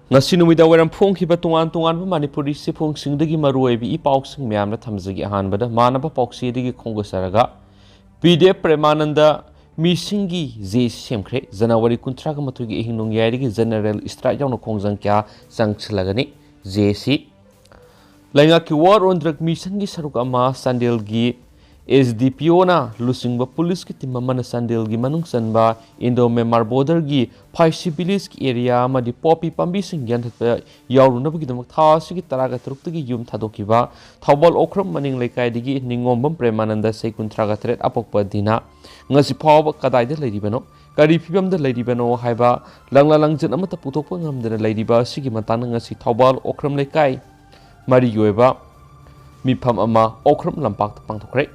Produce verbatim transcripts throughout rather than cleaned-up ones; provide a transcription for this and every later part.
ꯉꯁꯤ ꯅꯨꯃꯤꯗꯥꯡ ꯋꯥꯏꯔꯝ ꯐꯣꯡꯈꯤꯕ ꯇꯣꯉꯥꯟ ꯇꯣꯉꯥꯟꯕ ꯃꯅꯤꯄꯨꯔꯤ ꯆꯦꯐꯣꯡꯁꯤꯡꯗꯒꯤ ꯃꯔꯨꯑꯣꯏꯕ ꯏ ꯄꯥꯎꯁꯤꯡ ꯃꯌꯥꯝꯅ ꯊꯝꯖꯒꯦ꯫ ꯑꯍꯥꯟꯕꯗ ꯃꯥꯟꯅꯕ ꯄꯥꯎꯆꯦꯗꯒꯤ ꯈꯣꯡꯗꯥꯖꯔꯒ, ꯄꯤ ꯗꯤ ꯑꯦꯐ ꯄ꯭ꯔꯦꯃꯥꯅꯟꯗ ꯃꯤꯁꯤꯡꯒꯤ ꯖꯦ ꯁꯤ ꯁꯦꯝꯈ꯭ꯔꯦ꯫ ꯖꯅꯋꯥꯔꯤ ꯀꯨꯟꯊ꯭ꯔꯥꯒ ꯃꯥꯊꯣꯏꯒꯤ ꯑꯍꯤꯡ ꯅꯣꯡꯌꯥꯏꯗꯒꯤ ꯖꯦꯅꯔꯦꯜ ꯏꯁꯇ꯭ꯔꯥꯏꯛ ꯌꯥꯎꯅ ꯈꯣꯡꯖꯪ ꯀꯌꯥ ꯆꯪꯁꯤꯜꯂꯒꯅꯤ꯫ ꯖꯦ ꯁꯤ ꯂꯩꯉꯥꯛꯀꯤ War on Drug ꯃꯤꯁꯟꯒꯤ ꯁꯔꯨꯛ ꯑꯃ ꯆꯥꯟꯗꯦꯜꯒꯤ ꯑꯦꯁ ꯗꯤ ꯄꯤ ꯑꯣꯅ ꯂꯨꯆꯤꯡꯕ ꯄꯨꯂꯤꯁꯀꯤ ꯇꯤꯝ ꯑꯃꯅ ꯆꯥꯟꯗꯦꯜꯒꯤ ꯃꯅꯨꯡ ꯆꯟꯕ ꯏꯟꯗꯣ ꯃꯦꯟꯃꯥꯔ ꯕꯣꯔꯗꯔꯒꯤ ꯐꯥꯏꯁꯤ ꯚꯤꯂꯦꯖꯀꯤ ꯑꯦꯔꯤꯌꯥ ꯑꯃꯗꯤ ꯄꯣꯄꯤ ꯄꯥꯝꯕꯤꯁꯤꯡ ꯌꯥꯟꯊꯠꯄ ꯌꯥꯎꯔꯨꯅꯕꯒꯤꯗꯃꯛ ꯊꯥ ꯑꯁꯤꯒꯤ ꯇꯔꯥꯒ ꯇꯔꯨꯛꯇꯒꯤ ꯌꯨꯝ ꯊꯥꯗꯣꯛꯈꯤꯕ ꯊꯧꯕꯥꯜ ꯑꯣꯀ꯭ꯔꯝ ꯃꯅꯤꯡ ꯂꯩꯀꯥꯏꯗꯒꯤ ꯅꯤꯉꯣꯝꯕꯝ ꯄ꯭ꯔꯦꯃꯥꯅꯟꯗ, ꯆꯍꯤ ꯀꯨꯟꯊ꯭ꯔꯥꯒ ꯇꯔꯦꯠ, ꯑꯄꯣꯛꯄ ꯗꯤꯅꯥ, ꯉꯁꯤ ꯐꯥꯎꯕ ꯀꯗꯥꯏꯗ ꯂꯩꯔꯤꯕꯅꯣ, ꯀꯔꯤ ꯐꯤꯕꯝꯗ ꯂꯩꯔꯤꯕꯅꯣ ꯍꯥꯏꯕ ꯂꯪꯂꯥ ꯂꯪꯖꯟ ꯑꯃꯠꯇ ꯄꯨꯊꯣꯛꯄ ꯉꯝꯗꯅ ꯂꯩꯔꯤꯕ ꯑꯁꯤꯒꯤ ꯃꯇꯥꯡꯗ ꯉꯁꯤ ꯊꯧꯕꯥꯜ ꯑꯣꯀ꯭ꯔꯝ ꯂꯩꯀꯥꯏ ꯃꯔꯤꯒꯤ ꯑꯣꯏꯕ ꯃꯤꯐꯝ ꯑꯃ ꯑꯣꯀ꯭ꯔꯝ ꯂꯝꯄꯥꯛꯇ ꯄꯥꯡꯊꯣꯛꯈ꯭ꯔꯦ꯫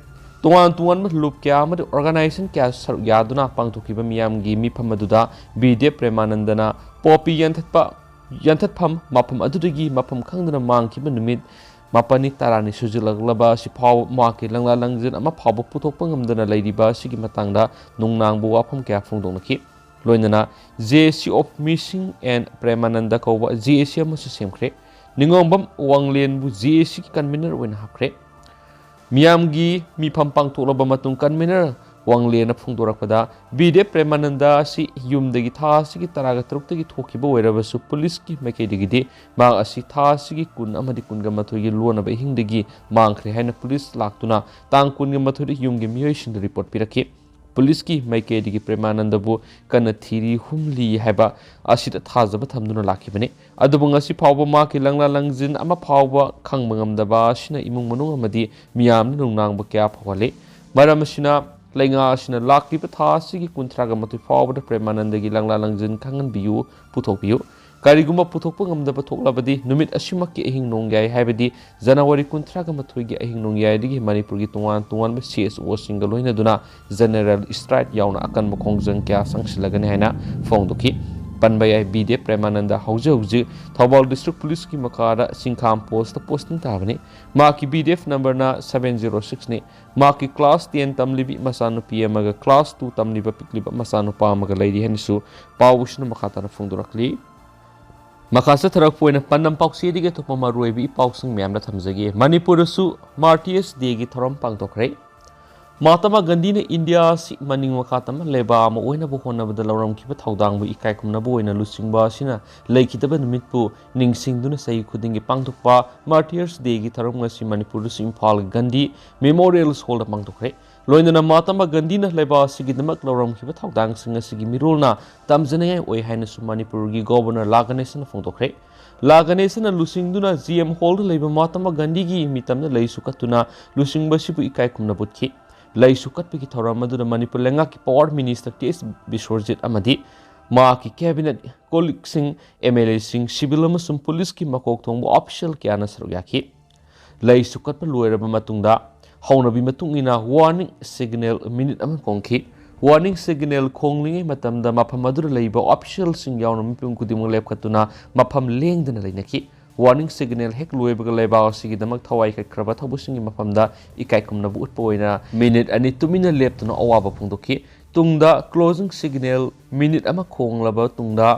ꯇꯣꯉꯥꯟ ꯇꯣꯉꯥꯟꯕ ꯂꯨꯞ ꯀꯌꯥ ꯑꯃꯗꯤ organization ꯀꯌꯥ ꯁꯔꯨꯛ ꯌꯥꯗꯨꯅ ꯄꯥꯡꯊꯣꯛꯈꯤꯕ ꯃꯤꯌꯥꯝꯒꯤ ꯃꯤꯐꯝ ꯑꯗꯨꯗ ꯕꯤ ꯗꯤ ꯑꯦꯐ ꯄ꯭ꯔꯦꯃꯥꯅꯟꯗꯅ ꯄꯣꯄꯤ ꯌꯥꯟꯊꯠꯄ, ꯌꯥꯟꯊꯠꯐꯝ ꯃꯐꯝ ꯑꯗꯨꯗꯒꯤ ꯃꯐꯝ ꯈꯪꯗꯅ ꯃꯥꯡꯈꯤꯕ ꯅꯨꯃꯤꯠ ꯃꯥꯄꯟꯅꯤ, ꯇꯔꯥꯅꯤ ꯁꯨꯖꯤꯜꯂꯛꯂꯕ ꯑꯁꯤ ꯐꯥꯎꯕ ꯃꯍꯥꯛꯀꯤ ꯂꯪꯂꯥ ꯂꯪꯖꯟ ꯑꯃ ꯐꯥꯎꯕ ꯄꯨꯊꯣꯛꯄ ꯉꯝꯗꯅ ꯂꯩꯔꯤꯕ ꯑꯁꯤꯒꯤ ꯃꯇꯥꯡꯗ ꯅꯨꯡꯅꯥꯡꯕ ꯋꯥꯐꯝ ꯀꯌꯥ ꯐꯣꯡꯗꯣꯛꯅꯈꯤ꯫ ꯂꯣꯏꯅꯅ J A C of Missing and Premananda ꯀꯧꯕ J A C ꯑꯃꯁꯨ ꯁꯦꯝꯈ꯭ꯔꯦ꯫ ꯅꯤꯉꯣꯝꯕꯝ ꯋꯥꯡꯂꯦꯟꯕꯨ J A Cꯒꯤ convener ꯑꯣꯏꯅ ꯍꯥꯞꯈ꯭ꯔꯦ꯫ ꯃꯤꯌꯥꯝꯒꯤ ꯃꯤꯐꯝ ꯄꯥꯡꯊꯣꯛꯂꯕ ꯃꯇꯨꯡ convener ꯋꯥꯡꯂꯦꯟꯅ ꯐꯣꯡꯗꯣꯔꯛꯄꯗ, ꯕꯤ ꯗꯤ ꯑꯦꯐ ꯄ꯭ꯔꯦꯃꯥꯅꯟꯗ ꯑꯁꯤ ꯌꯨꯝꯗꯒꯤ ꯊꯥ ꯑꯁꯤꯒꯤ ꯇꯔꯥꯒ ꯇꯔꯨꯛꯇꯒꯤ ꯊꯣꯛꯈꯤꯕ ꯑꯣꯏꯔꯕꯁꯨ ꯄꯨꯂꯤꯁꯀꯤ ꯃꯥꯏꯀꯩꯗꯒꯤꯗꯤ ꯃꯍꯥꯛ ꯑꯁꯤ ꯊꯥ ꯑꯁꯤꯒꯤ ꯀꯨꯟ ꯑꯃꯗꯤ ꯀꯨꯟꯒ ꯃꯥꯊꯣꯏꯒꯤ ꯂꯣꯟꯅꯕ ꯑꯍꯤꯡꯗꯒꯤ ꯃꯥꯡꯈ꯭ꯔꯦ ꯍꯥꯏꯅ ꯄꯨꯂꯤꯁ ꯂꯥꯛꯇꯨꯅ ꯇꯥꯡ ꯀꯨꯟꯒ ꯃꯥꯊꯣꯏꯗ ꯌꯨꯝꯒꯤ ꯃꯤꯑꯣꯏꯁꯤꯡꯗ ꯔꯤꯄꯣꯔꯠ ꯄꯤꯔꯛꯈꯤ꯫ ꯄꯨꯂꯤꯁꯀꯤ ꯃꯥꯏꯀꯩꯗꯒꯤ ꯄ꯭ꯔꯦꯃꯥꯅꯟꯗꯕꯨ ꯀꯟꯅ ꯊꯤꯔꯤ ꯍꯨꯝꯂꯤ ꯍꯥꯏꯕ ꯑꯁꯤꯗ ꯊꯥꯖꯕ ꯊꯝꯗꯨꯅ ꯂꯥꯛꯈꯤꯕꯅꯤ꯫ ꯑꯗꯨꯕꯨ ꯉꯁꯤ ꯐꯥꯎꯕ ꯃꯍꯥꯛꯀꯤ ꯂꯪꯂꯥ ꯂꯪꯖꯤꯟ ꯑꯃ ꯐꯥꯎꯕ ꯈꯪꯕ ꯉꯝꯗꯕ ꯑꯁꯤꯅ ꯏꯃꯨꯡ ꯃꯅꯨꯡ ꯑꯃꯗꯤ ꯃꯤꯌꯥꯝꯅ ꯅꯨꯡꯅꯥꯡꯕ ꯀꯌꯥ ꯐꯥꯎꯍꯜꯂꯤ꯫ ꯃꯔꯝ ꯑꯁꯤꯅ ꯂꯩꯉꯥꯛ ꯑꯁꯤꯅ ꯂꯥꯛꯂꯤꯕ ꯊꯥ ꯑꯁꯤꯒꯤ ꯀꯨꯟꯊ꯭ꯔꯥꯒ ꯃꯥꯊꯣꯏ ꯐꯥꯎꯕꯗ ꯄ꯭ꯔꯦꯃꯥꯅꯟꯗꯒꯤ ꯂꯪꯂꯥ ꯂꯪꯖꯤꯟ ꯈꯪꯍꯟꯕꯤꯌꯨ, ꯄꯨꯊꯣꯛꯄꯤꯌꯨ꯫ ꯀꯔꯤꯒꯨꯝꯕ ꯄꯨꯊꯣꯛꯄ ꯉꯝꯗꯕ ꯊꯣꯛꯂꯕꯗꯤ ꯅꯨꯃꯤꯠ ꯑꯁꯤꯃꯛꯀꯤ ꯑꯍꯤꯡ ꯅꯣꯡꯌꯥꯏ, ꯍꯥꯏꯕꯗꯤ ꯖꯅꯋꯥꯔꯤ ꯀꯨꯟꯊ꯭ꯔꯥꯒ ꯃꯥꯊꯣꯏꯒꯤ ꯑꯍꯤꯡ ꯅꯣꯡꯌꯥꯏꯗꯒꯤ ꯃꯅꯤꯄꯨꯔꯒꯤ ꯇꯣꯉꯥꯟ ꯇꯣꯉꯥꯟꯕ C S Oꯁꯤꯡꯒ ꯂꯣꯏꯅꯗꯨꯅ ꯖꯦꯅꯔꯦꯜ ꯏꯁꯇ꯭ꯔꯥꯏꯛ ꯌꯥꯎꯅ ꯑꯀꯟꯕ ꯈꯣꯡꯖꯪ ꯀꯌꯥ ꯆꯪꯁꯤꯜꯂꯒꯅꯤ ꯍꯥꯏꯅ ꯐꯣꯡꯗꯣꯛꯈꯤ꯫ ꯄꯟꯕ ꯌꯥꯏ, ꯕꯤ ꯗꯤ ꯑꯦꯐ ꯄ꯭ꯔꯦꯃꯥꯅꯟꯗ ꯍꯧꯖꯤꯛ ꯍꯧꯖꯤꯛ ꯊꯧꯕꯥꯜ ꯗꯤꯁꯇ꯭ꯔꯤꯛ ꯄꯨꯂꯤꯁꯀꯤ ꯃꯈꯥꯗ ꯁꯤꯡꯈꯥꯝ ꯄꯣꯁꯇ ꯄꯣꯁꯇꯤꯡ ꯇꯥꯕꯅꯤ꯫ ꯃꯍꯥꯛꯀꯤ ꯕꯤ ꯗꯤ ꯑꯦꯐ ꯅꯝꯕꯔꯅ seven zero sixꯅꯤ꯫ ꯃꯍꯥꯛꯀꯤ class ten ꯇꯝꯂꯤꯕꯤ ꯃꯆꯥꯅꯨꯄꯤ ꯑꯃꯒ class two ꯇꯝꯂꯤꯕ ꯄꯤꯛꯂꯤꯕ ꯃꯆꯥꯅꯨꯄꯥ ꯑꯃꯒ ꯂꯩꯔꯤ ꯍꯥꯏꯅꯁꯨ ꯄꯥꯎ ꯑꯁꯤꯅ ꯃꯈꯥ ꯇꯥꯅ ꯐꯣꯡꯗꯣꯔꯛꯂꯤ꯫ ꯃꯈꯥ ꯆꯠꯊꯔꯛꯄ ꯑꯣꯏꯅ ꯄꯥꯟꯗꯝ ꯄꯥꯎꯆꯦꯗꯒꯤ ꯑꯇꯣꯞꯄ ꯃꯔꯨꯑꯣꯏꯕ ꯏ ꯄꯥꯎꯁꯤꯡ ꯃꯌꯥꯝꯗ ꯊꯝꯖꯒꯦ꯫ ꯃꯅꯤꯄꯨꯔꯗꯁꯨ Martyrs Day ꯒꯤ ꯊꯧꯔꯝ ꯄꯥꯡꯊꯣꯛꯈ꯭ꯔꯦ꯫ ꯃꯍꯥꯇꯃꯥ ꯒꯥꯟꯙꯤꯅ ꯏꯟꯗꯤꯌꯥ ꯑꯁꯤ ꯃꯅꯤꯡ ꯃꯈꯥ ꯇꯝꯕ ꯂꯩꯕꯥꯛ ꯑꯃ ꯑꯣꯏꯅꯕ ꯍꯣꯠꯅꯕꯗ ꯂꯧꯔꯝꯈꯤꯕ ꯊꯧꯗꯥꯡꯕꯨ ꯏꯀꯥꯏ ꯈꯨꯝꯅꯕ ꯑꯣꯏꯅ ꯂꯨꯆꯤꯡꯕ ꯑꯁꯤꯅ ꯂꯩꯈꯤꯗꯕ ꯅꯨꯃꯤꯠꯄꯨ ꯅꯤꯡꯁꯤꯡꯗꯨꯅ ꯆꯍꯤ ꯈꯨꯗꯤꯡꯒꯤ ꯄꯥꯡꯊꯣꯛꯄ Martyrs Day ꯒꯤ ꯊꯧꯔꯝ ꯉꯁꯤ ꯃꯅꯤꯄꯨꯔꯗꯁꯨ ꯏꯝꯐꯥꯜꯒꯤ ꯒꯥꯟꯙꯤ Memorial Hall ꯗ ꯄꯥꯡꯊꯣꯛꯈ꯭ꯔꯦ꯫ ꯂꯣꯏꯅꯅ ꯃꯍꯥꯇꯃꯥ ꯒꯥꯟꯙꯤꯅ ꯂꯩꯕꯥꯛ ꯑꯁꯤꯒꯤꯗꯃꯛ ꯂꯧꯔꯝꯈꯤꯕ ꯊꯧꯗꯥꯡꯁꯤꯡ ꯑꯁꯤꯒꯤ ꯃꯤꯔꯣꯜꯅ ꯇꯝꯖꯅꯤꯡꯉꯥꯏ ꯑꯣꯏ ꯍꯥꯏꯅꯁꯨ ꯃꯅꯤꯄꯨꯔꯒꯤ Governor ꯂꯥ ꯒꯅꯦꯁꯟꯅ ꯐꯣꯡꯗꯣꯛꯈ꯭ꯔꯦ꯫ ꯂꯥ ꯒꯅꯦꯁꯟꯅ ꯂꯨꯆꯤꯡꯗꯨꯅ G M Hall ꯗ ꯂꯩꯕ ꯃꯍꯥꯇꯃꯥ ꯒꯥꯟꯙꯤꯒꯤ ꯃꯤꯇꯝꯗ ꯂꯩꯁꯨ ꯀꯠꯇꯨꯅ ꯂꯨꯆꯤꯡꯕ ꯑꯁꯤꯕꯨ ꯏꯀꯥꯏ ꯈꯨꯝꯅꯕ ꯎꯠꯈꯤ꯫ ꯂꯩꯁꯨ ꯀꯠꯄꯒꯤ ꯊꯧꯔꯝ ꯑꯗꯨꯗ ꯃꯅꯤꯄꯨꯔ ꯂꯩꯉꯥꯛꯀꯤ Power Minister T S ꯕꯤꯁ꯭ꯋꯔꯖꯤꯠ ꯑꯃꯗꯤ ꯃꯍꯥꯛꯀꯤ Cabinet colleague ꯁꯤꯡ, M L A ꯁꯤꯡ, civil ꯑꯃꯁꯨꯡ police ꯀꯤ ꯃꯀꯣꯛ ꯊꯣꯡꯕ official ꯀꯌꯥꯅ ꯁꯔꯨꯛ ꯌꯥꯈꯤ꯫ ꯂꯩꯁꯨ ꯀꯠꯄ ꯂꯣꯏꯔꯕ ꯃꯇꯨꯡꯗ ꯍꯧꯅꯕꯤ ꯃꯇꯨꯡ ꯏꯟꯅ warning signal minute ꯑꯃ ꯈꯣꯡꯈꯤ꯫ Warning signal ꯈꯣꯡꯂꯤꯉꯩ ꯃꯇꯝꯗ ꯃꯐꯝ ꯑꯗꯨꯗ ꯂꯩꯕ official ꯁꯤꯡ ꯌꯥꯎꯅ ꯃꯤꯄꯨꯝ ꯈꯨꯗꯤꯡꯃꯛ ꯂꯦꯞꯈꯠꯇꯨꯅ ꯃꯐꯝ ꯂꯦꯡꯗꯅ ꯂꯩꯅꯈꯤ꯫ Warning signal ꯍꯦꯛ ꯂꯣꯏꯕꯒ ꯂꯩꯕꯥꯛ ꯑꯁꯤꯒꯤꯗꯃꯛ ꯊꯋꯥꯏ ꯀꯠꯈ꯭ꯔꯕ ꯊꯧꯕꯨꯁꯤꯡꯒꯤ ꯃꯐꯝꯗ ꯏꯀꯥꯏ ꯈꯨꯝꯅꯕ ꯎꯠꯄ ꯑꯣꯏꯅ minute ꯑꯅꯤ ꯇꯨꯃꯤꯟꯅ ꯂꯦꯞꯇꯨꯅ ꯑꯋꯥꯕ ꯐꯣꯡꯗꯣꯛꯈꯤ꯫ ꯇꯨꯡꯗ closing signal minute ꯑꯃ ꯈꯣꯡꯂꯕ ꯇꯨꯡꯗ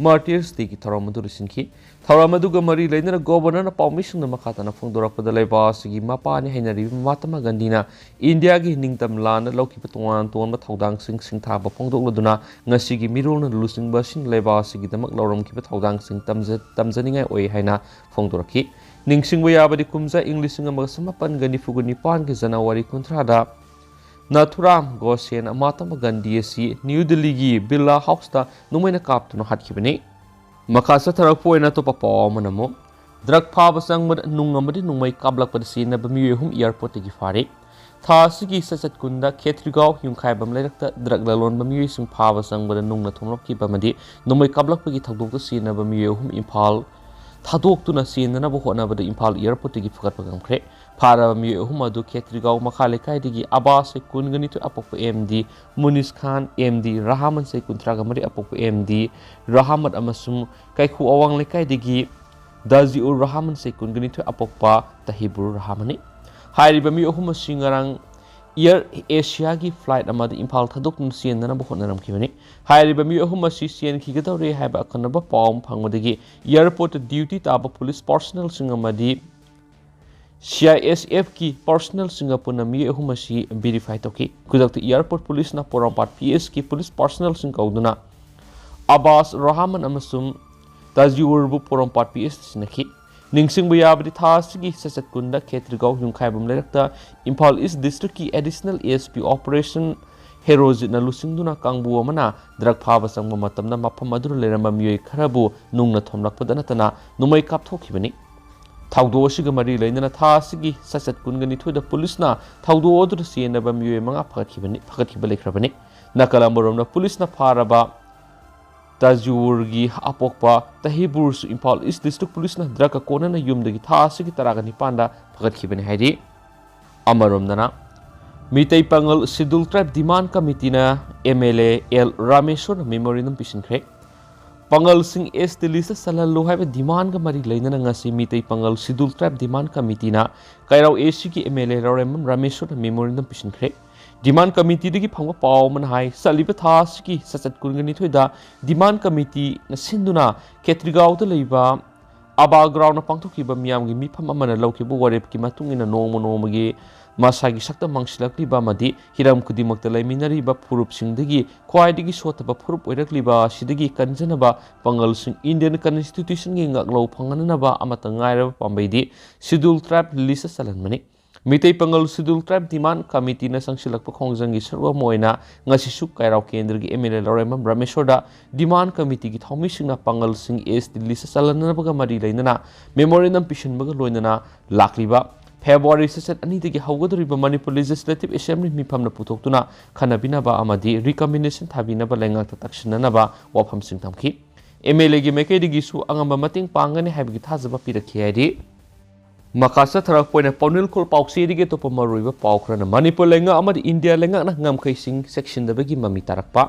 Martyrs Day ꯒꯤ ꯊꯧꯔꯝ ꯑꯗꯨ ꯂꯣꯏꯁꯤꯟꯈꯤ꯫ ꯊꯧꯔꯝ ꯑꯗꯨꯒ ꯃꯔꯤ ꯂꯩꯅꯅ Governor ꯅ ꯄꯥꯎꯃꯤꯁꯤꯡꯗ ꯃꯈꯥ ꯇꯥꯅ ꯐꯣꯡꯗꯣꯔꯛꯄꯗ ꯂꯩꯕꯥꯛ ꯑꯁꯤꯒꯤ ꯃꯄꯥꯅꯤ ꯍꯥꯏꯅꯔꯤꯕ ꯃꯍꯥꯇꯃꯥ ꯒꯥꯟꯙꯤꯅ ꯏꯟꯗꯤꯌꯥꯒꯤ ꯅꯤꯡꯇꯝ ꯂꯥꯟꯗ ꯂꯧꯈꯤꯕ ꯇꯣꯉꯥꯟ ꯇꯣꯉꯥꯟꯕ ꯊꯧꯗꯥꯡꯁꯤꯡ ꯁꯤꯡꯊꯥꯕ ꯐꯣꯡꯗꯣꯛꯂꯗꯨꯅ ꯉꯁꯤꯒꯤ ꯃꯤꯔꯣꯜꯅ ꯂꯨꯆꯤꯡꯕ ꯑꯁꯤꯅ ꯂꯩꯕꯥꯛ ꯑꯁꯤꯒꯤꯗꯃꯛ ꯂꯧꯔꯝꯈꯤꯕ ꯊꯧꯗꯥꯡꯁꯤꯡ ꯇꯝꯖ-, ꯇꯝꯖꯅꯤꯡꯉꯥꯏ ꯑꯣꯏ ꯍꯥꯏꯅ ꯐꯣꯡꯗꯣꯔꯛꯈꯤ꯫ ꯅꯤꯡꯁꯤꯡꯕ ꯌꯥꯕꯗꯤ ꯀꯨꯝꯖꯥ ꯏꯪ ꯂꯤꯁꯤꯡ ꯑꯃꯒ ꯆꯃꯥꯄꯟꯒ ꯅꯤꯐꯨꯒ ꯅꯤꯄꯥꯟꯒꯤ January ꯀꯨꯟꯊ꯭ꯔꯥꯗ ꯅꯥꯊꯨꯔꯥꯝ ꯒꯣꯗꯁꯦꯅ ꯃꯍꯥꯇꯃꯥ ꯒꯥꯟꯙꯤ ꯑꯁꯤ ꯅ꯭ꯌꯨ ꯗꯤꯜꯂꯤꯒꯤ ꯕꯤꯔꯂꯥ ꯍꯥꯎꯁꯇ ꯅꯣꯡꯃꯩꯅ ꯀꯥꯞꯇꯨꯅ ꯍꯥꯠꯈꯤꯕꯅꯤ꯫ ꯃꯈꯥ ꯆꯠꯊꯔꯛꯄ ꯑꯣꯏꯅ ꯑꯇꯣꯞꯄ ꯄꯥꯎ ꯑꯃꯅ ꯑꯃꯨꯛ drug ꯐꯥꯕ ꯆꯪꯕꯗ ꯅꯨꯡ ꯑꯃꯗꯤ ꯅꯣꯡꯃꯩ ꯀꯥꯞꯂꯛꯄꯗ ꯁꯤꯖꯤꯟꯅꯕ ꯃꯤꯑꯣꯏ ꯑꯍꯨꯝ airport ꯇꯒꯤ ꯐꯥꯔꯦ꯫ ꯊꯥ ꯑꯁꯤꯒꯤ ꯆꯩꯆꯠ ꯀꯨꯟꯗ ꯈꯦꯇ꯭ꯔꯤꯒꯥꯎ ꯌꯨꯝꯈꯥꯏꯕꯝ ꯂꯩꯔꯛꯇ drug ꯂꯂꯣꯟꯕ ꯃꯤꯑꯣꯏꯁꯤꯡ ꯐꯥꯕ ꯆꯪꯕꯗ ꯅꯨꯡꯅ ꯊꯣꯝꯂꯛꯈꯤꯕ ꯑꯃꯗꯤ ꯅꯣꯡꯃꯩ ꯀꯥꯞꯂꯛꯄꯒꯤ ꯊꯧꯗꯣꯛꯇ ꯁꯤꯖꯤꯟꯅꯕ ꯃꯤꯑꯣꯏ ꯑꯍꯨꯝ ꯏꯝꯐꯥꯜ ꯊꯥꯗꯣꯛꯇꯨꯅ ꯆꯦꯟꯅꯅꯕ ꯍꯣꯠꯅꯕꯗ ꯏꯝꯐꯥꯜ airport ꯇꯒꯤ ꯐꯒꯠꯄ ꯉꯝꯈ꯭ꯔꯦ꯫ ꯐꯥꯔꯕ ꯃꯤꯑꯣꯏ ꯑꯍꯨꯝ ꯑꯗꯨ ꯈꯦꯇ꯭ꯔꯤꯒꯥꯎ ꯃꯈꯥ ꯂꯩꯀꯥꯏꯗꯒꯤ ꯑꯕꯥꯁ ꯀꯨꯟꯒ ꯅꯤꯊꯣꯏ ꯑꯄꯣꯛꯄ M D ꯃꯨꯅꯤꯁ ꯈꯥꯟ, M D ꯔꯍꯥꯃꯟ ꯆꯍꯤ ꯀꯨꯟꯊ꯭ꯔꯥꯒ ꯃꯔꯤ ꯑꯄꯣꯛꯄ M D ꯔꯍꯥꯃꯠ ꯑꯃꯁꯨꯡ ꯀꯩꯈꯨ ꯑꯋꯥꯡ ꯂꯩꯀꯥꯏꯗꯒꯤ ꯗꯥꯖꯤꯎꯔ ꯔꯍꯥꯃꯟ ꯆꯍꯤ ꯀꯨꯟꯒ ꯅꯤꯊꯣꯏ ꯑꯄꯣꯛꯄ ꯇꯍꯤꯕꯨꯔ ꯔꯍꯥꯃꯟꯅꯤ꯫ ꯍꯥꯏꯔꯤꯕ ꯃꯤꯑꯣꯏ ꯑꯍꯨꯝ ꯑꯁꯤ ꯉꯔꯥꯡ ꯑꯦꯌꯔ ꯑꯦꯁꯤꯌꯥꯒꯤ ꯐ꯭ꯂꯥꯏꯠ ꯑꯃꯗ ꯏꯝꯐꯥꯜ ꯊꯥꯗꯣꯛꯇꯨꯅ ꯆꯦꯟꯗꯅꯕ ꯍꯣꯠꯅꯔꯝꯈꯤꯕꯅꯤ꯫ ꯍꯥꯏꯔꯤꯕ ꯃꯤꯑꯣꯏ ꯑꯍꯨꯝ ꯑꯁꯤ ꯆꯦꯟꯈꯤꯒꯗꯧꯔꯦ ꯍꯥꯏꯕ ꯑꯀꯟꯅꯕ ꯄꯥꯎ ꯑꯃ ꯐꯪꯕꯗꯒꯤ ꯑꯦꯌꯔꯄꯣꯔꯠꯇ ꯗ꯭ꯌꯨꯇꯤ ꯇꯥꯕ ꯄꯨꯂꯤꯁ ꯄꯥꯔꯁꯅꯦꯜꯁꯤꯡ ꯑꯃꯗꯤ ꯁꯤ ꯑꯥꯏ ꯑꯦꯁ ꯑꯦꯐꯀꯤ ꯄꯥꯔꯁꯅꯦꯜꯁꯤꯡꯒ ꯄꯨꯟꯅ ꯃꯤꯑꯣꯏ ꯑꯍꯨꯝ ꯑꯁꯤ ꯚꯦꯔꯤꯐꯥꯏ ꯇꯧꯈꯤ꯫ ꯈꯨꯗꯛꯇ ꯑꯦꯌꯔꯄꯣꯔꯠ ꯄꯨꯂꯤꯁꯅ ꯄꯣꯔꯣꯝꯄꯥꯠ ꯄꯤ ꯑꯦꯁꯀꯤ ꯄꯨꯂꯤꯁ ꯄꯥꯔꯁꯅꯦꯜꯁꯤꯡ ꯀꯧꯗꯨꯅ ꯑꯕꯥꯁ ꯔꯍꯥꯃꯟ ꯑꯃꯁꯨꯡ ꯇꯥꯖꯤꯎꯔꯕꯨ ꯄꯣꯔꯣꯝꯄꯥꯠ ꯄꯤ ꯑꯦꯁꯇ ꯁꯤꯟꯅꯈꯤ꯫ ꯅꯤꯡꯁꯤꯡꯕ ꯌꯥꯕꯗꯤ, ꯊꯥ ꯑꯁꯤꯒꯤ ꯆꯩꯆꯠ ꯀꯨꯟꯗ ꯈꯦꯇ꯭ꯔꯤꯒꯥꯎ ꯌꯨꯝꯈꯥꯏꯕꯝ ꯂꯩꯔꯛꯇ ꯏꯝꯐꯥꯜ ꯏꯁ ꯗꯤꯁꯇ꯭ꯔꯤꯛꯀꯤ additional A S P operation ꯍꯦꯔꯣꯖꯤꯠꯅ ꯂꯨꯆꯤꯡꯗꯨꯅ ꯀꯥꯡꯕꯨ ꯑꯃꯅ ꯗ꯭ꯔꯒ ꯐꯥꯕ ꯆꯪꯕ ꯃꯇꯝꯗ ꯃꯐꯝ ꯑꯗꯨꯗ ꯂꯩꯔꯝꯕ ꯃꯤꯑꯣꯏ ꯈꯔꯕꯨ ꯅꯨꯡꯅ ꯊꯣꯝꯂꯛꯄꯗ ꯅꯠꯇꯅ ꯅꯣꯡꯃꯩ ꯀꯥꯞꯊꯣꯛꯈꯤꯕꯅꯤ꯫ ꯊꯧꯗꯣꯛ ꯑꯁꯤꯒ ꯃꯔꯤ ꯂꯩꯅꯅ ꯊꯥ ꯑꯁꯤꯒꯤ ꯆꯩꯆꯠ ꯀꯨꯟꯒ ꯅꯤꯊꯣꯏꯗ ꯄꯨꯂꯤꯁꯅ ꯊꯧꯗꯣꯛ ꯑꯗꯨꯗ ꯆꯦꯟꯅꯕ ꯃꯤꯑꯣꯏ ꯃꯉꯥ ꯐꯒꯠꯈꯤꯕꯅꯤ, ꯐꯒꯠꯈꯤꯕ ꯂꯩꯈ꯭ꯔꯕꯅꯤ꯫ ꯅꯥꯀꯜ ꯑꯃꯔꯣꯝꯗ, ꯄꯨꯂꯤꯁꯅ ꯐꯥꯔꯕ ꯇꯥꯖꯨꯔꯒꯤ ꯑꯄꯣꯛꯄ ꯇꯍꯤꯕꯨꯔꯁꯨ ꯏꯝꯐꯥꯜ ꯏꯁ ꯗꯤꯁꯇ꯭ꯔꯤꯛ ꯄꯨꯂꯤꯁꯅ ꯗ꯭ꯔꯒꯀ ꯀꯣꯟꯅꯅ ꯌꯨꯝꯗꯒꯤ ꯊꯥ ꯑꯁꯤꯒꯤ ꯇꯔꯥꯒ ꯅꯤꯄꯥꯟꯗ ꯐꯒꯠꯈꯤꯕꯅꯤ ꯍꯥꯏꯔꯤ꯫ ꯑꯃꯔꯣꯝꯗꯅ, Meitei Pangal schedule tribe demand ꯀꯃꯤꯇꯤꯅ ꯑꯦꯝ ꯑꯦꯜ ꯑꯦ ꯑꯦꯜ ꯔꯥꯃꯦꯁꯣꯔꯗ ꯃꯦꯃꯣꯔꯦꯟꯗꯝ ꯄꯤꯁꯤꯟꯈ꯭ꯔꯦ꯫ ꯄꯥꯉꯜꯁꯤꯡ ꯑꯦꯁ ꯇꯤ ꯂꯤꯁꯇ ꯆꯜꯍꯜꯂꯨ ꯍꯥꯏꯕ ꯗꯤꯃꯥꯟꯒ ꯃꯔꯤ ꯂꯩꯅꯅ ꯉꯁꯤ Meitei Pangal schedule tribe demand ꯀꯃꯤꯇꯤꯅ ꯀꯩꯔꯥꯎ ꯑꯦ ꯁꯤꯒꯤ M L A Laurembam ꯔꯥꯃꯦꯁꯣꯔꯗ memorandum ꯄꯤꯁꯤꯟꯈ꯭ꯔꯦ꯫ ꯗꯤꯃꯥꯟ ꯀꯃꯤꯇꯤꯗꯒꯤ ꯐꯪꯕ ꯄꯥꯎ ꯑꯃꯅ ꯍꯥꯏ, ꯆꯠꯂꯤꯕ ꯊꯥ ꯑꯁꯤꯒꯤ ꯆꯩꯆꯠ ꯀꯨꯟꯒ ꯅꯤꯊꯣꯏꯗ ꯗꯤꯃꯥꯟ ꯀꯃꯤꯇꯤꯅ ꯁꯤꯟꯗꯨꯅ ꯈꯦꯇ꯭ꯔꯤꯒꯥꯎꯗ ꯂꯩꯕ ꯑꯕꯥ ꯒ꯭ꯔꯥꯎꯟꯗ ꯄꯥꯡꯊꯣꯛꯈꯤꯕ ꯃꯤꯌꯥꯝꯒꯤ ꯃꯤꯐꯝ ꯑꯃꯅ ꯂꯧꯈꯤꯕ ꯋꯥꯔꯦꯞꯀꯤ ꯃꯇꯨꯡ ꯏꯟꯅ ꯅꯣꯡꯃ ꯅꯣꯡꯃꯒꯤ ꯃꯁꯥꯒꯤ ꯁꯛꯇꯝ ꯃꯥꯡꯁꯤꯜꯂꯛꯂꯤꯕ ꯑꯃꯗꯤ ꯍꯤꯔꯝ ꯈꯨꯗꯤꯡꯃꯛꯇ ꯂꯩꯃꯤꯟꯅꯔꯤꯕ ꯐꯨꯔꯨꯞꯁꯤꯡꯗꯒꯤ ꯈ꯭ꯋꯥꯏꯗꯒꯤ ꯁꯣꯠꯊꯕ ꯐꯨꯔꯨꯞ ꯑꯣꯏꯔꯛꯂꯤꯕ ꯑꯁꯤꯗꯒꯤ ꯀꯟꯖꯅꯕ ꯄꯥꯉꯜꯁꯤꯡ ꯏꯟꯗꯤꯌꯟ ꯀꯟꯁꯇꯤꯇ꯭ꯌꯨꯁꯟꯒꯤ ꯉꯥꯛꯂꯧ ꯐꯪꯍꯟꯅꯅꯕ ꯑꯃꯠꯇ ꯉꯥꯏꯔꯕ ꯄꯥꯝꯕꯩꯗꯤ ꯁꯤꯗꯨꯜ ꯇ꯭ꯔꯥꯏꯕ list ꯆꯜꯍꯟꯕꯅꯤ꯫ Meitei Pangal schedule tribe demand ꯀꯃꯤꯇꯤꯅ ꯆꯪꯁꯤꯜꯂꯛꯄ ꯈꯣꯡꯖꯪꯒꯤ ꯁꯔꯨꯛ ꯑꯃ ꯑꯣꯏꯅ ꯉꯁꯤꯁꯨ ꯀꯩꯔꯥꯎ ꯀꯦꯟꯗ꯭ꯔꯒꯤ ꯑꯦꯝ ꯑꯦꯜ ꯑꯦ ꯂꯧꯔꯦꯝꯕꯝ ꯔꯥꯃꯦꯁꯣꯔꯗ ꯗꯤꯃꯥꯟ ꯀꯃꯤꯇꯤꯒꯤ ꯊꯧꯃꯤꯁꯤꯡꯅ ꯄꯥꯉꯜꯁꯤꯡ ꯑꯦꯁ ꯇꯤ ꯂꯤꯁꯇ ꯆꯜꯍꯟꯅꯕꯒ ꯃꯔꯤ ꯂꯩꯅꯅ ꯃꯦꯃꯣꯔꯦꯟꯗꯝ ꯄꯤꯁꯤꯟꯕꯒ ꯂꯣꯏꯅꯅ ꯂꯥꯛꯂꯤꯕ ꯐꯦꯕ꯭ꯔꯨꯋꯥꯔꯤ ꯆꯩꯆꯠ ꯑꯅꯤꯗꯒꯤ ꯍꯧꯒꯗꯧꯔꯤꯕ ꯃꯅꯤꯄꯨꯔ ꯂꯦꯖꯤꯁꯂꯦꯇꯤꯚ ꯑꯦꯁꯦꯝꯕ꯭ꯂꯤ ꯃꯤꯐꯝꯅ ꯄꯨꯊꯣꯛꯇꯨꯅ ꯈꯟꯅꯕꯤꯅꯕ ꯑꯃꯗꯤ ꯔꯤꯀꯃꯦꯟꯗꯦꯁꯟ ꯊꯥꯕꯤꯅꯕ ꯂꯩꯉꯥꯛꯇ ꯇꯛꯁꯤꯟꯅꯅꯕ ꯋꯥꯐꯝꯁꯤꯡ ꯊꯝꯈꯤ꯫ ꯑꯦꯝ ꯑꯦꯜ ꯑꯦꯒꯤ ꯃꯥꯏꯀꯩꯗꯒꯤꯁꯨ ꯑꯉꯝꯕ ꯃꯇꯦꯡ ꯄꯥꯡꯒꯅꯤ ꯍꯥꯏꯕꯒꯤ ꯊꯥꯖꯕ ꯄꯤꯔꯛꯈꯤ ꯍꯥꯏꯔꯤ꯫ ꯃꯈꯥ ꯆꯠꯊꯔꯛꯄ ꯑꯣꯏꯅ ꯄꯥꯎꯅꯤꯜꯈꯣꯜ ꯄꯥꯎꯆꯦꯗꯒꯤ ꯑꯇꯣꯞꯄ ꯃꯔꯨꯑꯣꯏꯕ ꯄꯥꯎ ꯈꯔꯅ ꯃꯅꯤꯄꯨꯔ ꯂꯩꯉꯥꯛ ꯑꯃꯗꯤ ꯏꯟꯗꯤꯌꯥ ꯂꯩꯉꯥꯛꯅ ꯉꯝꯈꯩꯁꯤꯡ ꯆꯦꯛꯁꯤꯟꯗꯕꯒꯤ ꯃꯃꯤ ꯇꯥꯔꯛꯄ꯫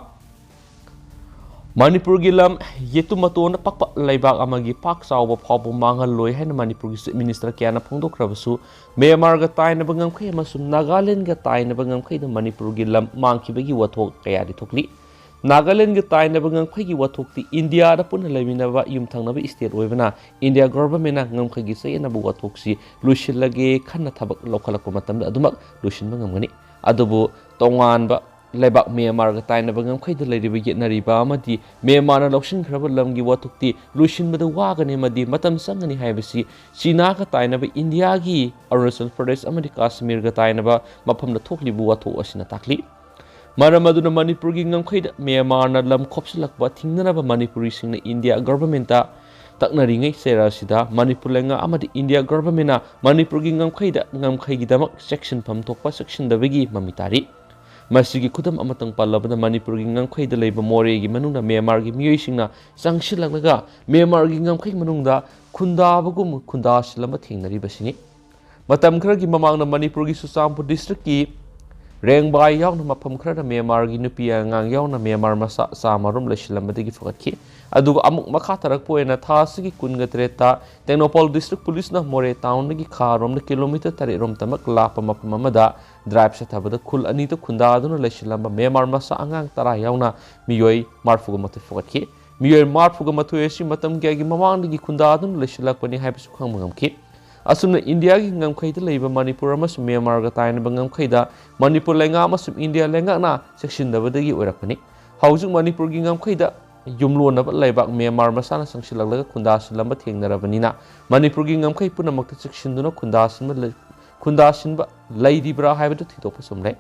ꯃꯅꯤꯄꯨꯔꯒꯤ ꯂꯝ ꯌꯦꯇꯨꯝ ꯃꯇꯣꯟꯗ ꯄꯛꯄ ꯂꯩꯕꯥꯛ ꯑꯃꯒꯤ ꯄꯥꯛ ꯆꯥꯎꯕ ꯐꯥꯎꯕ ꯃꯥꯡꯍꯜꯂꯣꯏ ꯍꯥꯏꯅ ꯃꯅꯤꯄꯨꯔꯒꯤ ꯆꯤꯐ ꯃꯤꯅꯤꯁꯇꯔ ꯀꯌꯥꯅ ꯐꯣꯡꯗꯣꯛꯈ꯭ꯔꯕꯁꯨ, ꯃ꯭ꯌꯥꯟꯃꯥꯔꯒ ꯇꯥꯏꯅꯕ ꯉꯝꯈꯩ ꯑꯃꯁꯨꯡ ꯅꯥꯒꯥꯂꯦꯟꯗꯒ ꯇꯥꯏꯅꯕ ꯉꯝꯈꯩꯗ ꯃꯅꯤꯄꯨꯔꯒꯤ ꯂꯝ ꯃꯥꯡꯈꯤꯕꯒꯤ ꯋꯥꯊꯣꯛ ꯀꯌꯥꯗꯤ ꯊꯣꯛꯂꯤ꯫ ꯅꯥꯒꯥꯂꯦꯟꯗꯒ ꯇꯥꯏꯅꯕ ꯉꯝꯈꯩꯒꯤ ꯋꯥꯊꯣꯛꯇꯤ ꯏꯟꯗꯤꯌꯥꯗ ꯄꯨꯟꯅ ꯂꯩꯃꯤꯟꯅꯕ ꯌꯨꯝꯊꯪꯅꯕ ꯏꯁꯇꯦꯠ ꯑꯣꯏꯕꯅ ꯏꯟꯗꯤꯌꯥ ꯒꯣꯚꯔꯟꯃꯦꯟꯠꯅ ꯉꯝꯈꯩꯒꯤ ꯆꯌꯦꯠꯅꯕ ꯋꯥꯊꯣꯛꯁꯤ ꯂꯣꯏꯁꯤꯜꯂꯒꯦ ꯈꯟꯅ ꯊꯕꯛ ꯂꯧꯈꯠꯂꯛꯄ ꯃꯇꯝꯗ ꯑꯗꯨꯃꯛ ꯂꯣꯏꯁꯤꯟꯕ ꯉꯝꯒꯅꯤ꯫ ꯑꯗꯨꯕꯨ ꯇꯣꯉꯥꯟꯕ ꯂꯩꯕꯥꯛ ꯃ꯭ꯌꯥꯟꯃꯥꯔꯒ ꯇꯥꯏꯅꯕ ꯉꯝꯈꯩꯗ ꯂꯩꯔꯤꯕ ꯌꯦꯠꯅꯔꯤꯕ ꯑꯃꯗꯤ ꯃ꯭ꯌꯥꯟꯃꯥꯔꯅ ꯂꯧꯁꯤꯟꯈ꯭ꯔꯕ ꯂꯝꯒꯤ ꯋꯥꯊꯣꯛꯇꯤ ꯂꯣꯏꯁꯤꯟꯕꯗ ꯋꯥꯒꯅꯤ ꯑꯃꯗꯤ ꯃꯇꯝ ꯆꯪꯒꯅꯤ ꯍꯥꯏꯕꯁꯤ ꯆꯤꯅꯥꯒ ꯇꯥꯏꯅꯕ ꯏꯟꯗꯤꯌꯥꯒꯤ ꯑꯔꯨꯅꯥꯆꯜ ꯄ꯭ꯔꯗꯦꯁ ꯑꯃꯗꯤ ꯀꯥꯁꯃꯤꯔꯒ ꯇꯥꯏꯅꯕ ꯃꯐꯝꯗ ꯊꯣꯛꯂꯤꯕ ꯋꯥꯊꯣꯛ ꯑꯁꯤꯅ ꯇꯥꯛꯂꯤ꯫ ꯃꯔꯝ ꯑꯗꯨꯅ ꯃꯅꯤꯄꯨꯔꯒꯤ ꯉꯝꯈꯩꯗ ꯃ꯭ꯌꯥꯟꯃꯥꯔꯅ ꯂꯝ ꯈꯣꯞꯆꯤꯜꯂꯛꯄ ꯊꯤꯡꯅꯅꯕ ꯃꯅꯤꯄꯨꯔꯤꯁꯤꯡꯅ ꯏꯟꯗꯤꯌꯥ ꯒꯚꯔꯟꯃꯦꯟꯠꯇ ꯇꯛꯅꯔꯤꯉꯩ ꯆꯩꯔꯥ ꯑꯁꯤꯗ ꯃꯅꯤꯄꯨꯔ ꯂꯩꯉꯥꯛ ꯑꯃꯗꯤ ꯏꯟꯗꯤꯌꯥ ꯒꯚꯔꯟꯃꯦꯟꯠꯅ ꯃꯅꯤꯄꯨꯔꯒꯤ ꯉꯝꯈꯩꯗ ꯉꯝꯈꯩꯒꯤꯗꯃꯛ ꯆꯦꯛꯁꯤꯟꯐꯝ ꯊꯣꯛꯄ ꯆꯦꯛꯁꯤꯟꯗꯕꯒꯤ ꯃꯃꯤ ꯇꯥꯔꯤ꯫ ꯃꯁꯤꯒꯤ ꯈꯨꯗꯝ ꯑꯃꯇꯪ ꯄꯜꯂꯕꯗ, ꯃꯅꯤꯄꯨꯔꯒꯤ ꯉꯝꯈꯩꯗ ꯂꯩꯕ ꯃꯣꯔꯦꯒꯤ ꯃꯅꯨꯡꯗ ꯃ꯭ꯌꯥꯟꯃꯥꯔꯒꯤ ꯃꯤꯑꯣꯏꯁꯤꯡꯅ ꯆꯪꯁꯤꯜꯂꯛꯂꯒ ꯃ꯭ꯌꯥꯟꯃꯥꯔꯒꯤ ꯉꯝꯈꯩ ꯃꯅꯨꯡꯗ ꯈꯨꯟꯗꯥꯕꯒꯨꯝ ꯈꯨꯟꯗꯥꯁꯤꯜꯂꯝꯕ ꯊꯦꯡꯅꯔꯤꯕꯁꯤꯅꯤ꯫ ꯃꯇꯝ ꯈꯔꯒꯤ ꯃꯃꯥꯡꯗ ꯃꯅꯤꯄꯨꯔꯒꯤ ꯆꯨꯔꯆꯥꯟꯄꯨꯔ ꯗꯤꯁꯇ꯭ꯔꯤꯛꯀꯤ ꯔꯦꯡꯕꯥꯏ ꯌꯥꯎꯅ ꯃꯐꯝ ꯈꯔꯗ ꯃ꯭ꯌꯥꯟꯃꯥꯔꯒꯤ ꯅꯨꯄꯤ ꯑꯉꯥꯡ ꯌꯥꯎꯅ ꯃ꯭ꯌꯥꯟꯃꯥꯔ ꯃꯆꯥ ꯆꯥꯃꯔꯣꯝ ꯂꯩꯁꯤꯜꯂꯝꯕꯗꯒꯤ ꯐꯒꯠꯈꯤ꯫ ꯑꯗꯨꯒ ꯑꯃꯨꯛ ꯃꯈꯥ ꯇꯥꯔꯛꯄ ꯑꯣꯏꯅ ꯊꯥ ꯑꯁꯤꯒꯤ ꯀꯨꯟꯒ ꯇꯔꯦꯠꯇ ꯇꯦꯡꯅꯧꯄꯜ ꯗꯤꯁꯇ꯭ꯔꯤꯛ ꯄꯨꯂꯤꯁꯅ ꯃꯣꯔꯦ ꯇꯥꯎꯟꯗꯒꯤ ꯈꯥꯔꯣꯝꯗ ꯀꯤꯂꯣꯃꯤꯇꯔ ꯇꯔꯦꯠ ꯔꯣꯝꯇꯃꯛ ꯂꯥꯞꯄ ꯃꯐꯝ ꯑꯃꯗ ꯗ꯭ꯔꯥꯏꯚ ꯆꯠꯊꯕꯗ ꯈꯨꯜ ꯑꯅꯤꯗ ꯈꯨꯟꯗꯥꯗꯨꯅ ꯂꯩꯁꯤꯜꯂꯝꯕ ꯃ꯭ꯌꯥꯟꯃꯥꯔ ꯃꯆꯥ ꯑꯉꯥꯡ ꯇꯔꯥ ꯌꯥꯎꯅ ꯃꯤꯑꯣꯏ ꯃꯔꯤꯐꯨꯒ ꯃꯥꯊꯣꯏ ꯐꯒꯠꯈꯤ꯫ ꯃꯤꯑꯣꯏ ꯃꯔꯤꯐꯨꯒ ꯃꯥꯊꯣꯏ ꯑꯁꯤ ꯃꯇꯝ ꯀꯌꯥꯒꯤ ꯃꯃꯥꯡꯗꯒꯤ ꯈꯨꯟꯗꯥꯗꯨꯅ ꯂꯩꯁꯤꯜꯂꯛꯄꯅꯤ ꯍꯥꯏꯕꯁꯨ ꯈꯪꯕ ꯉꯝꯈꯤ꯫ ꯑꯁꯨꯝꯅ ꯏꯟꯗꯤꯌꯥꯒꯤ ꯉꯝꯈꯩꯗ ꯂꯩꯕ ꯃꯅꯤꯄꯨꯔ ꯑꯃꯁꯨꯡ ꯃ꯭ꯌꯥꯟꯃꯥꯔꯒ ꯇꯥꯏꯅꯕ ꯉꯝꯈꯩꯗ ꯃꯅꯤꯄꯨꯔ ꯂꯩꯉꯥꯛ ꯑꯃꯁꯨꯡ ꯏꯟꯗꯤꯌꯥ ꯂꯩꯉꯥꯛꯅ ꯆꯦꯛꯁꯤꯟꯗꯕꯗꯒꯤ ꯑꯣꯏꯔꯛꯄꯅꯤ꯫ ꯍꯧꯖꯤꯛ ꯃꯅꯤꯄꯨꯔꯒꯤ ꯉꯝꯈꯩꯗ ꯌꯨꯝꯂꯣꯟꯅꯕ ꯂꯩꯕꯥꯛ ꯃ꯭ꯌꯥꯟꯃꯥꯔ ꯃꯆꯥꯅ ꯆꯪꯁꯤꯜꯂꯛꯂꯒ ꯈꯨꯟꯗꯥꯁꯤꯜꯂꯝꯕ ꯊꯦꯡꯅꯔꯕꯅꯤꯅ, ꯃꯅꯤꯄꯨꯔꯒꯤ ꯉꯝꯈꯩ ꯄꯨꯝꯅꯃꯛꯇ ꯆꯦꯛꯁꯤꯟꯗꯨꯅ ꯈꯨꯟꯗꯥꯁꯤꯟꯕ ꯂꯩ-, ꯈꯨꯟꯗꯥꯁꯤꯟꯕ ꯂꯩꯔꯤꯕ꯭ꯔꯥ ꯍꯥꯏꯕꯗꯨ ꯊꯤꯗꯣꯛꯄ ꯆꯨꯝꯂꯦ꯫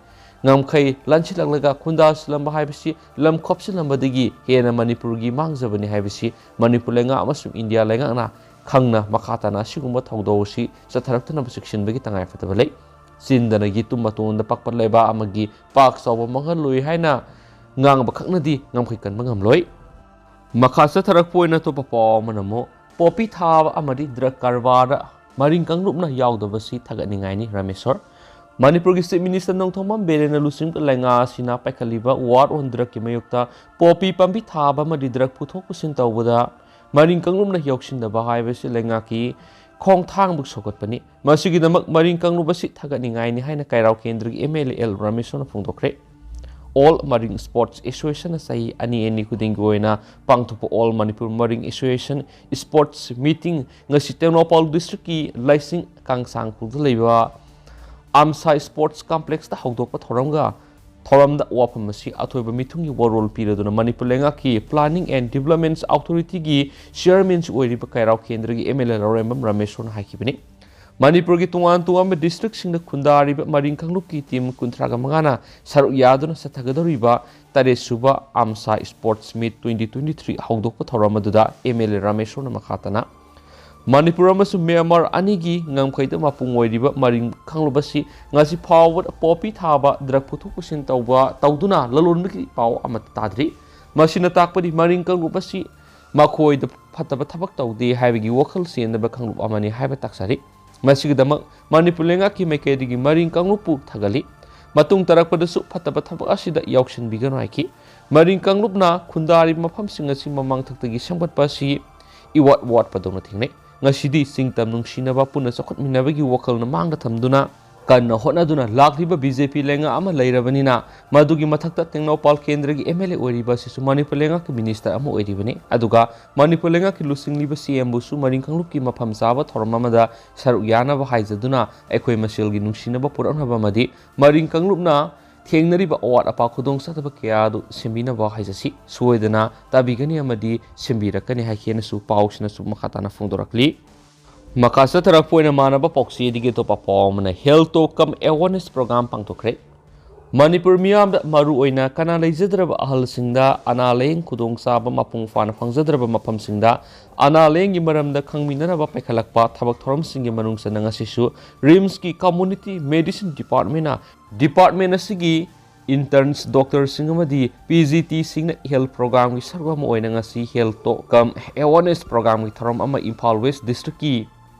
ꯉꯝꯈꯩ ꯂꯥꯟꯁꯤꯜꯂꯛꯂꯒ ꯈꯨꯟꯗꯥꯁꯤꯜꯂꯝꯕ ꯍꯥꯏꯕꯁꯤ ꯂꯝ ꯈꯣꯞꯆꯤꯜꯂꯝꯕꯗꯒꯤ ꯍꯦꯟꯅ ꯃꯅꯤꯄꯨꯔꯒꯤ ꯃꯥꯡꯖꯕꯅꯤ ꯍꯥꯏꯕꯁꯤ ꯃꯅꯤꯄꯨꯔ ꯂꯩꯉꯥꯛ ꯑꯃꯁꯨꯡ ꯏꯟꯗꯤꯌꯥ ꯂꯩꯉꯥꯛꯅ ꯈꯪꯅ ꯃꯈꯥ ꯇꯥꯅ ꯑꯁꯤꯒꯨꯝꯕ ꯊꯧꯗꯣꯛ ꯑꯁꯤ ꯆꯠꯊꯔꯛꯇꯅꯕ ꯆꯦꯛꯁꯤꯟꯕꯒꯤ ꯇꯉꯥꯏꯐꯗꯕ ꯂꯩ꯫ ꯆꯤꯟꯗꯅ ꯌꯦꯇꯨꯝ ꯃꯇꯣꯟꯗ ꯄꯛꯄ ꯂꯩꯕꯥꯛ ꯑꯃꯒꯤ ꯄꯥꯛ ꯆꯥꯎꯕ ꯃꯥꯡꯍꯜꯂꯣꯏ ꯍꯥꯏꯅ ꯉꯥꯡꯕ ꯈꯛꯅꯗꯤ ꯉꯝꯈꯩ ꯀꯟꯕ ꯉꯝꯂꯣꯏ꯫ ꯃꯈꯥ ꯆꯠꯊꯔꯛꯄ ꯑꯣꯏꯅ ꯑꯇꯣꯞꯄ ꯄꯥꯎ ꯑꯃꯅ ꯑꯃꯨꯛ ꯄꯣꯄꯤ ꯊꯥꯕ ꯑꯃꯗꯤ ꯗ꯭ꯔꯒ ꯀꯔꯕꯥꯔꯗ ꯃꯔꯤꯡ ꯀꯥꯡꯂꯨꯞꯅ ꯌꯥꯎꯗꯕꯁꯤ ꯊꯥꯒꯠꯅꯤꯡꯉꯥꯏꯅꯤ, ꯔꯥꯃꯦꯁꯣꯔ꯫ ꯃꯅꯤꯄꯨꯔꯒꯤ Chief Minister ꯅꯣꯡꯊꯣꯝꯕꯝ ꯕꯤꯔꯦꯟꯅ ꯂꯨꯆꯤꯡꯕ ꯂꯩꯉꯥꯛ ꯑꯁꯤꯅ ꯄꯥꯏꯈꯠꯂꯤꯕ War on Drug ꯀꯤ ꯃꯥꯌꯣꯛꯇ ꯄꯣꯄꯤ ꯄꯥꯝꯕꯤ ꯊꯥꯕ ꯑꯃꯗꯤ drug ꯄꯨꯊꯣꯛ ꯄꯨꯁꯤꯟ ꯇꯧꯕꯗ ꯃꯔꯤꯡ ꯀꯥꯡꯂꯨꯞꯅ ꯌꯥꯎꯁꯤꯟꯗꯕ ꯍꯥꯏꯕꯁꯤ ꯂꯩꯉꯥꯛꯀꯤ ꯈꯣꯡꯊꯥꯡꯕꯨ ꯁꯧꯒꯠꯄꯅꯤ꯫ ꯃꯁꯤꯒꯤꯗꯃꯛ ꯃꯔꯤꯡ ꯀꯥꯡꯂꯨꯞ ꯑꯁꯤ ꯊꯥꯒꯠꯅꯤꯡꯉꯥꯏꯅꯤ ꯍꯥꯏꯅ ꯀꯩꯔꯥꯎ ꯀꯦꯟꯗ꯭ꯔꯒꯤ M L A L ꯔꯥꯃꯦꯁꯣꯔꯅ ꯐꯣꯡꯗꯣꯛꯈ꯭ꯔꯦ꯫ All Maring Sports Association ꯅ ꯆꯍꯤ ꯑꯅꯤ ꯑꯅꯤ ꯈꯨꯗꯤꯡꯒꯤ ꯑꯣꯏꯅ ꯄꯥꯡꯊꯣꯛꯄ All Manipur Maring Association Sports Meeting ꯉꯁꯤ ꯇꯦꯡꯅꯧꯄꯜ district ꯀꯤ ꯂꯥꯏꯁꯤꯡ ꯀꯥꯡꯁꯥꯡ ꯈꯨꯜꯗ ꯂꯩꯕ ꯑꯝꯁꯥ Sports Complex ꯇ ꯍꯧꯗꯣꯛꯄ ꯊꯧꯔꯝꯒ ꯊꯧꯔꯝꯗ ꯋꯥꯐꯝ ꯑꯁꯤ ꯑꯊꯣꯏꯕ ꯃꯤꯊꯨꯡꯒꯤ ꯋꯥꯔꯣꯜ ꯄꯤꯔꯗꯨꯅ ꯃꯅꯤꯄꯨꯔ ꯂꯩꯉꯥꯛꯀꯤ Planning and Development Authority ꯒꯤ chairman ꯁꯨ ꯑꯣꯏꯔꯤꯕ ꯀꯩꯔꯥꯎ ꯀꯦꯟꯗ꯭ꯔꯒꯤ M L A ꯂꯧꯔꯦꯝꯕꯝ ꯔꯥꯃꯦꯁꯣꯔꯅ ꯍꯥꯏꯈꯤꯕꯅꯤ꯫ ꯃꯅꯤꯄꯨꯔꯒꯤ ꯇꯣꯉꯥꯟ ꯇꯣꯉꯥꯟꯕ district ꯁꯤꯡꯗ ꯈꯨꯟꯗꯥꯔꯤꯕ ꯃꯔꯤꯡ ꯀꯥꯡꯂꯨꯞꯀꯤ team ꯀꯨꯟꯊ꯭ꯔꯥꯒ ꯃꯉꯥꯅ ꯁꯔꯨꯛ ꯌꯥꯗꯨꯅ ꯆꯠꯊꯒꯗꯧꯔꯤꯕ ꯇꯔꯦꯠ ꯁꯨꯕ ꯑꯝꯁꯥ Sports Meet twenty twenty-three ꯍꯧꯗꯣꯛꯄ ꯊꯧꯔꯝ ꯑꯗꯨꯗ M L A ꯔꯥꯃꯦꯁꯣꯔꯅ ꯃꯈꯥ ꯇꯥꯅ ꯃꯅꯤꯄꯨꯔ ꯑꯃꯁꯨꯡ ꯃ꯭ꯌꯥꯟꯃꯥꯔ ꯑꯅꯤꯒꯤ ꯉꯝꯈꯩꯗ ꯃꯄꯨꯡ ꯑꯣꯏꯔꯤꯕ ꯃꯔꯤꯡ ꯀꯥꯡꯂꯨꯞ ꯑꯁꯤ ꯉꯁꯤ ꯐꯥꯎꯕꯗ ꯄꯣꯄꯤ ꯊꯥꯕ, drug ꯄꯨꯊꯣꯛ ꯄꯨꯁꯤꯟ ꯇꯧꯕ ꯇꯧꯗꯨꯅ ꯂꯂꯣꯟꯕꯒꯤ ꯄꯥꯎ ꯑꯃꯠꯇ ꯇꯥꯗ꯭ꯔꯤ꯫ ꯃꯁꯤꯅ ꯇꯥꯛꯄꯗꯤ ꯃꯔꯤꯡ ꯀꯥꯡꯂꯨꯞ ꯑꯁꯤ ꯃꯈꯣꯏꯗ ꯐꯠꯇꯕ ꯊꯕꯛ ꯇꯧꯗꯦ ꯍꯥꯏꯕꯒꯤ ꯋꯥꯈꯜ ꯆꯦꯟꯗꯕ ꯀꯥꯡꯂꯨꯞ ꯑꯃꯅꯤ ꯍꯥꯏꯕ ꯇꯥꯛꯆꯔꯤ꯫ ꯃꯁꯤꯒꯤꯗꯃꯛ ꯃꯅꯤꯄꯨꯔ ꯂꯩꯉꯥꯛꯀꯤ ꯃꯥꯏꯀꯩꯗꯒꯤ ꯃꯔꯤꯡ ꯀꯥꯡꯂꯨꯞꯄꯨ ꯊꯥꯒꯠꯂꯤ꯫ ꯃꯇꯨꯡ ꯇꯥꯔꯛꯄꯗꯁꯨ ꯐꯠꯇꯕ ꯊꯕꯛ ꯑꯁꯤꯗ ꯌꯥꯎꯁꯤꯟꯕꯤꯒꯅꯨ ꯍꯥꯏꯈꯤ꯫ ꯃꯔꯤꯡ ꯀꯥꯡꯂꯨꯞꯅ ꯈꯨꯟꯗꯥꯔꯤꯕ ꯃꯐꯝꯁꯤꯡ ꯑꯁꯤ ꯃꯃꯥꯡꯊꯛꯇꯒꯤ ꯁꯦꯝꯒꯠꯄ ꯑꯁꯤ ꯏꯋꯥꯠ ꯋꯥꯠꯄꯗꯧꯅ ꯊꯦꯡꯅꯩ꯫ ꯉꯁꯤꯗꯤ ꯆꯤꯡ ꯇꯝ ꯅꯨꯡꯁꯤꯅꯕ, ꯄꯨꯟꯅ ꯆꯥꯎꯈꯠꯃꯤꯟꯅꯕꯒꯤ ꯋꯥꯈꯜꯅ ꯃꯥꯡꯗ ꯊꯝꯗꯨꯅ ꯀꯟꯅ ꯍꯣꯠꯅꯗꯨꯅ ꯂꯥꯛꯂꯤꯕ B J P ꯂꯩꯉꯥꯛ ꯑꯃ ꯂꯩꯔꯕꯅꯤꯅ, ꯃꯗꯨꯒꯤ ꯃꯊꯛꯇ ꯇꯦꯡꯅꯧꯄꯥꯜ ꯀꯦꯟꯗ꯭ꯔꯒꯤ M L A ꯑꯣꯏꯔꯤꯕ ꯑꯁꯤꯁꯨ ꯃꯅꯤꯄꯨꯔ ꯂꯩꯉꯥꯛꯀꯤ minister ꯑꯃ ꯑꯣꯏꯔꯤꯕꯅꯤ꯫ ꯑꯗꯨꯒ ꯃꯅꯤꯄꯨꯔ ꯂꯩꯉꯥꯛꯀꯤ ꯂꯨꯆꯤꯡꯂꯤꯕ C M ꯕꯨꯁꯨ ꯃꯔꯤꯡ ꯀꯥꯡꯂꯨꯞꯀꯤ ꯃꯐꯝ ꯆꯥꯕ ꯊꯧꯔꯝ ꯑꯃꯗ ꯁꯔꯨꯛ ꯌꯥꯅꯕ ꯍꯥꯏꯖꯗꯨꯅ ꯑꯩꯈꯣꯏ ꯃꯁꯦꯜꯒꯤ ꯅꯨꯡꯁꯤꯅꯕ ꯄꯨꯔꯛꯅꯕ ꯑꯃꯗꯤ ꯃꯔꯤꯡ ꯀꯥꯡꯂꯨꯞꯅ ꯊꯦꯡꯅꯔꯤꯕ ꯑꯋꯥꯠ ꯑꯄꯥ ꯈꯨꯗꯣꯡꯆꯥꯗꯕ ꯀꯌꯥ ꯑꯗꯨ ꯁꯦꯝꯕꯤꯅꯕ ꯍꯥꯏꯖꯁꯤ꯫ ꯁꯣꯏꯗꯅ ꯇꯥꯕꯤꯒꯅꯤ ꯑꯃꯗꯤ ꯁꯦꯝꯕꯤꯔꯛꯀꯅꯤ ꯍꯥꯏꯈꯤ ꯍꯥꯏꯅꯁꯨ ꯄꯥꯎꯁꯤꯅꯁꯨ ꯃꯈꯥ ꯇꯥꯅ ꯐꯣꯡꯗꯣꯔꯛꯂꯤ꯫ ꯃꯈꯥ ꯆꯠꯊꯔꯛꯄ ꯑꯣꯏꯅ ꯃꯥꯟꯅꯕ ꯄꯥꯎꯆꯦꯗꯒꯤ ꯑꯇꯣꯞꯄ ꯄꯥꯎ ꯑꯃꯅ Health Talk cum Awareness Program ꯄꯥꯡꯊꯣꯛꯈ꯭ꯔꯦ꯫ Manipur ꯃꯤꯌꯥꯝꯗ, ꯃꯔꯨꯑꯣꯏꯅ ꯀꯅꯥ ꯂꯩꯖꯗ꯭ꯔꯕ ꯑꯍꯜꯁꯤꯡꯗ, ꯑꯅꯥ ꯂꯥꯌꯦꯡ ꯈꯨꯗꯣꯡꯆꯥꯕ ꯃꯄꯨꯡ ꯐꯥꯅ ꯐꯪꯖꯗ꯭ꯔꯕ ꯃꯐꯝꯁꯤꯡꯗ ꯑꯅꯥ ꯂꯥꯌꯦꯡꯒꯤ ꯃꯔꯝꯗ ꯈꯪꯃꯤꯟꯅꯅꯕ ꯄꯥꯏꯈꯠꯂꯛꯄ ꯊꯕꯛ ꯊꯧꯔꯝꯁꯤꯡꯒꯤ ꯃꯅꯨꯡ ꯆꯟꯅ ꯉꯁꯤꯁꯨ RIMS ꯀꯤ Community Medicine Department ꯅ department ꯑꯁꯤꯒꯤ interns, doctor ꯁꯤꯡ ꯑꯃꯗꯤ P G T ꯁꯤꯡꯅ health program ꯒꯤ ꯁꯔꯨꯛ ꯑꯃ ꯑꯣꯏꯅ ꯉꯁꯤ Health Talk cum Awareness Program ꯒꯤ ꯊꯧꯔꯝ ꯑꯃ ꯏꯝꯐꯥꯜ West district ꯀꯤ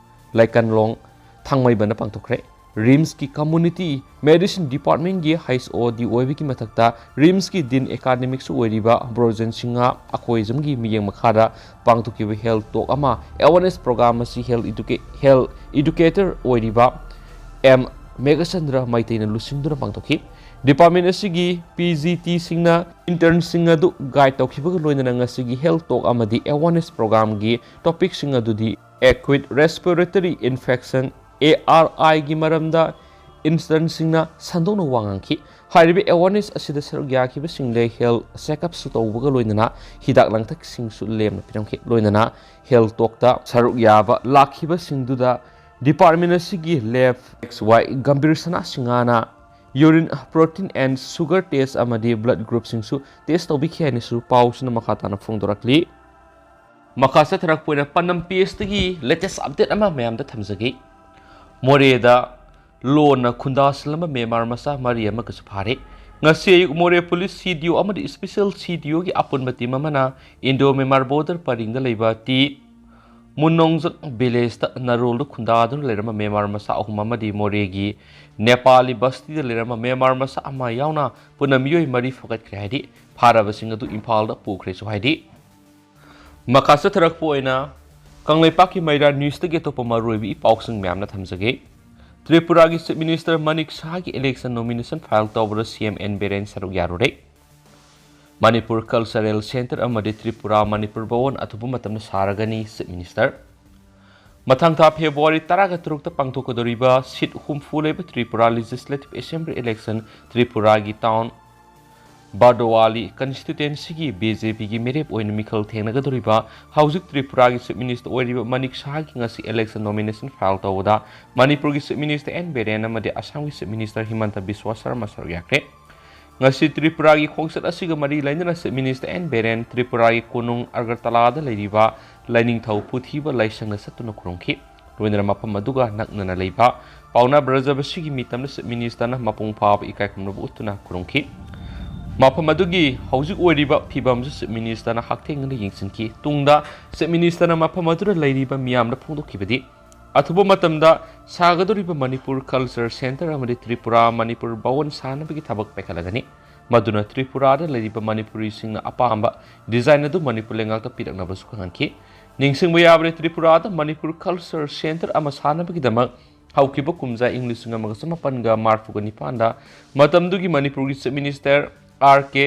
ꯂꯩꯀꯟꯂꯣꯡ ꯊꯥꯡꯃꯩꯕꯟꯗ ꯄꯥꯡꯊꯣꯛꯈ꯭ꯔꯦ꯫ ꯔꯤꯝꯁꯀꯤ Community Medicine Departmentꯀꯤ H O D ꯑꯣꯏꯕꯒꯤ ꯃꯊꯛꯇ ꯔꯤꯝꯁꯀꯤ Dean Academicꯁꯨ ꯑꯣꯏꯔꯤꯕ ꯕ꯭ꯔꯣꯖꯦꯟ ꯁꯤꯡꯍ ꯑꯩꯈꯣꯏꯖꯝꯒꯤ ꯃꯤꯠꯌꯦꯡ ꯃꯈꯥꯗ ꯄꯥꯡꯊꯣꯛꯈꯤꯕ health talk ꯑꯃ awareness program ꯑꯁꯤ health educa-, health educator ꯑꯣꯏꯔꯤꯕ M ꯃꯦꯘꯆꯟꯗ꯭ꯔ ꯃꯩꯇꯩꯅ ꯂꯨꯆꯤꯡꯗꯨꯅ ꯄꯥꯡꯊꯣꯛꯈꯤ꯫ Department ꯑꯁꯤꯒꯤ P G Tꯁꯤꯡꯅ internꯁꯤꯡ ꯑꯗꯨ guide ꯇꯧꯈꯤꯕꯒ ꯂꯣꯏꯅꯅ ꯉꯁꯤꯒꯤ health talk ꯑꯃꯗꯤ awareness programꯒꯤ topicꯁꯤꯡ ꯑꯗꯨꯗꯤ acute respiratory infection, A R Iꯒꯤ ꯃꯔꯝꯗ internꯁꯤꯡꯅ ꯁꯟꯗꯣꯛꯅ ꯋꯥ ꯉꯥꯡꯈꯤ꯫ ꯍꯥꯏꯔꯤꯕ awareness ꯑꯁꯤꯗ ꯁꯔꯨꯛ ꯌꯥꯈꯤꯕꯁꯤꯡꯗ health checkupꯁꯨ ꯇꯧꯕꯒ ꯂꯣꯏꯅꯅ ꯍꯤꯗꯥꯛ ꯂꯥꯡꯊꯛꯁꯤꯡꯁꯨ ꯂꯦꯝꯅ ꯄꯤꯔꯝꯈꯤ꯫ ꯂꯣꯏꯅꯅ health talkꯇ ꯁꯔꯨꯛ ꯌꯥꯕ ꯂꯥꯛꯈꯤꯕꯁꯤꯡꯗꯨꯗ department ꯑꯁꯤꯒꯤ lab X Y ꯒꯝꯚꯤꯔ ꯁꯅꯥ ꯁꯤꯡꯍꯅ urine, protein and sugar test ꯑꯃꯗꯤ blood groupꯁꯤꯡꯁꯨ test ꯇꯧꯕꯤꯈꯤ ꯍꯥꯏꯅꯁꯨ ꯄꯥꯎꯁꯤꯅ ꯃꯈꯥ ꯇꯥꯅ ꯐꯣꯡꯗꯣꯔꯛꯂꯤ꯫ ꯃꯈꯥ ꯆꯠꯊꯔꯛꯄ ꯑꯣꯏꯅ ꯄꯥꯟꯗꯝ pageꯇꯒꯤ latest update ꯑꯃ ꯃꯌꯥꯝꯗ ꯊꯝꯖꯒꯦ꯫ ꯃꯣꯔꯦꯗ ꯂꯣꯟꯅ ꯈꯨꯟꯗꯥꯁꯤꯜꯂꯝꯕ ꯃ꯭ꯌꯥꯟꯃꯥꯔ ꯃꯆꯥ ꯃꯔꯤ ꯑꯃꯒꯁꯨ ꯐꯥꯔꯦ꯫ ꯉꯁꯤ ꯑꯌꯨꯛ ꯃꯣꯔꯦ police C D O ꯑꯃꯗꯤ special C D Oꯒꯤ ꯑꯄꯨꯟꯕ team ꯑꯃꯅ Indo Myanmar border ꯄꯔꯤꯡꯗ ꯂꯩꯕ ꯇꯤ ꯃꯨꯅꯣꯡꯖꯛ villageꯇ ꯅꯥꯔꯣꯜꯗ ꯈꯨꯟꯗꯥꯗꯨꯅ ꯂꯩꯔꯝꯕ ꯃ꯭ꯌꯥꯟꯃꯥꯔ ꯃꯆꯥ ꯑꯍꯨꯝ ꯑꯃꯗꯤ ꯃꯣꯔꯦꯒꯤ ꯅꯦꯄꯥꯂꯤ ꯕꯁꯇꯤꯗ ꯂꯩꯔꯝꯕ ꯃ꯭ꯌꯥꯟꯃꯥꯔ ꯃꯆꯥ ꯑꯃ ꯌꯥꯎꯅ ꯄꯨꯟꯅ ꯃꯤꯑꯣꯏ ꯃꯔꯤ ꯐꯥꯒꯠꯈ꯭ꯔꯦ ꯍꯥꯏꯔꯤ꯫ ꯐꯥꯔꯕꯁꯤꯡ ꯑꯗꯨ ꯏꯝꯐꯥꯜꯗ ꯄꯨꯈ꯭ꯔꯦꯁꯨ ꯍꯥꯏꯔꯤ꯫ ꯃꯈꯥ ꯆꯠꯊꯔꯛꯄ ꯑꯣꯏꯅ ꯀꯪꯂꯩꯄꯥꯛꯀꯤ ꯃꯩꯔꯥ newsꯇꯒꯤ ꯑꯇꯣꯞꯄ ꯃꯔꯨꯑꯣꯏꯕ ꯏ ꯄꯥꯎꯁꯤꯡ ꯃꯌꯥꯝꯅ ꯊꯝꯖꯒꯦ꯫ ꯇ꯭ꯔꯤꯄꯨꯔꯥꯒꯤ Chief Minister Manik ꯁꯍꯥꯒꯤ election nomination file ꯇꯧꯕꯗ C M N ꯕꯤꯔꯦꯟ ꯁꯔꯨꯛ ꯌꯥꯔꯨꯔꯦ꯫ ꯃꯅꯤꯄꯨꯔ Cultural Centre ꯑꯃꯗꯤ ꯇ꯭ꯔꯤꯄꯨꯔꯥ ꯃꯅꯤꯄꯨꯔ ꯚꯋꯟ ꯑꯊꯨꯕ ꯃꯇꯝꯗ ꯁꯥꯔꯒꯅꯤ Chief Minister꯫ ꯃꯊꯪ ꯊꯥ February ꯇꯔꯥꯒ ꯇꯔꯨꯛꯇ ꯄꯥꯡꯊꯣꯛꯀꯗꯧꯔꯤꯕ seat ꯍꯨꯝꯐꯨ ꯂꯩꯕ Tripura Legislative Assembly election ꯇ꯭ꯔꯤꯄꯨꯔꯥꯒꯤ town ꯕꯥꯔꯗꯣꯋꯥꯂꯤ constituencyꯒꯤ B J Pꯒꯤ ꯃꯤꯔꯦꯞ ꯑꯣꯏꯅ ꯃꯤꯈꯜ ꯊꯦꯡꯅꯒꯗꯧꯔꯤꯕ ꯍꯧꯖꯤꯛ ꯇ꯭ꯔꯤꯄꯨꯔꯥꯒꯤ Chief Minister ꯑꯣꯏꯔꯤꯕ ꯃꯅꯤꯛ ꯁꯍꯥꯒꯤ ꯉꯁꯤ election nomination file ꯇꯧꯕꯗ ꯃꯅꯤꯄꯨꯔꯒꯤ Chief Minister N ꯕꯤꯔꯦꯟ ꯑꯃꯗꯤ ꯑꯁꯥꯝꯒꯤ Chief Minister ꯍꯤꯃꯟꯇ ꯕꯤꯁ꯭ꯋꯥ ꯁꯔꯃ ꯁꯔꯨꯛ ꯌꯥꯈ꯭ꯔꯦ꯫ ꯉꯁꯤ ꯇ꯭ꯔꯤꯄꯨꯔꯥꯒꯤ ꯈꯣꯡꯆꯠ ꯑꯁꯤꯒ ꯃꯔꯤ ꯂꯩꯅꯅ Chief Minister N ꯕꯤꯔꯦꯟ ꯇ꯭ꯔꯤꯄꯨꯔꯥꯒꯤ ꯀꯣꯅꯨꯡ ꯑꯒꯔꯇꯂꯥꯗ ꯂꯩꯔꯤꯕ ꯂꯥꯏꯅꯤꯡꯊꯧ ꯄꯨꯊꯤꯕ ꯂꯥꯏꯁꯪꯗ ꯆꯠꯇꯨꯅ ꯈꯨꯔꯨꯝꯈꯤ꯫ ꯂꯣꯏꯅꯅ ꯃꯐꯝ ꯑꯗꯨꯒ ꯅꯛꯅꯅ ꯂꯩꯕ ꯄꯥꯎꯅꯥ ꯕ꯭ꯔꯖꯕꯥꯁꯤꯒꯤ ꯃꯤꯇꯝꯗ Chief Ministerꯅ ꯃꯄꯨꯡ ꯐꯥꯕ ꯏꯀꯥꯏ ꯈꯨꯝꯅꯕ ꯎꯠꯇꯨꯅ ꯈꯨꯔꯨꯝꯈꯤ꯫ ꯃꯐꯝ ꯑꯗꯨꯒꯤ ꯍꯧꯖꯤꯛ ꯑꯣꯏꯔꯤꯕ ꯐꯤꯕꯝꯁꯨ Chief Ministerꯅ ꯍꯛꯊꯦꯡꯅꯅ ꯌꯦꯡꯁꯤꯟꯈꯤ꯫ ꯇꯨꯡꯗ Chief Ministerꯅ ꯃꯐꯝ ꯑꯗꯨꯗ ꯂꯩꯔꯤꯕ ꯃꯤꯌꯥꯝꯗ ꯐꯣꯡꯗꯣꯛꯈꯤꯕꯗꯤ, ꯑꯊꯨꯕ ꯃꯇꯝꯗ ꯁꯥꯒꯗꯧꯔꯤꯕ ꯃꯅꯤꯄꯨꯔ ꯀꯜꯆꯔ ꯁꯦꯟꯇꯔ ꯑꯃꯗꯤ ꯇ꯭ꯔꯤꯄꯨꯔꯥ ꯃꯅꯤꯄꯨꯔ ꯚꯋꯟ ꯁꯥꯅꯕꯒꯤ ꯊꯕꯛ ꯄꯥꯏꯈꯠꯂꯒꯅꯤ꯫ ꯃꯗꯨꯅ ꯇ꯭ꯔꯤꯄꯨꯔꯥꯗ ꯂꯩꯔꯤꯕ ꯃꯅꯤꯄꯨꯔꯤꯁꯤꯡꯅ ꯑꯄꯥꯝꯕ ꯗꯤꯖꯥꯏꯟ ꯑꯗꯨ ꯃꯅꯤꯄꯨꯔ ꯂꯩꯉꯥꯛꯇ ꯄꯤꯔꯛꯅꯕꯁꯨ ꯈꯪꯍꯟꯈꯤ꯫ ꯅꯤꯡꯁꯤꯡꯕ ꯌꯥꯕꯗꯤ, ꯇ꯭ꯔꯤꯄꯨꯔꯥꯗ ꯃꯅꯤꯄꯨꯔ ꯀꯜꯆꯔ ꯁꯦꯟꯇꯔ ꯑꯃ ꯁꯥꯅꯕꯒꯤꯗꯃꯛ ꯍꯧꯈꯤꯕ ꯀꯨꯝꯖꯥ ꯏꯪ ꯂꯤꯁꯤꯡ ꯑꯃꯒ ꯆꯃꯥꯄꯟꯒ ꯃꯔꯤꯐꯨꯒ ꯅꯤꯄꯥꯟꯗ ꯃꯇꯝꯗꯨꯒꯤ ꯃꯅꯤꯄꯨꯔꯒꯤ ꯆꯤꯐ ꯃꯤꯅꯤꯁꯇꯔ ꯑꯥꯔ ꯀꯦ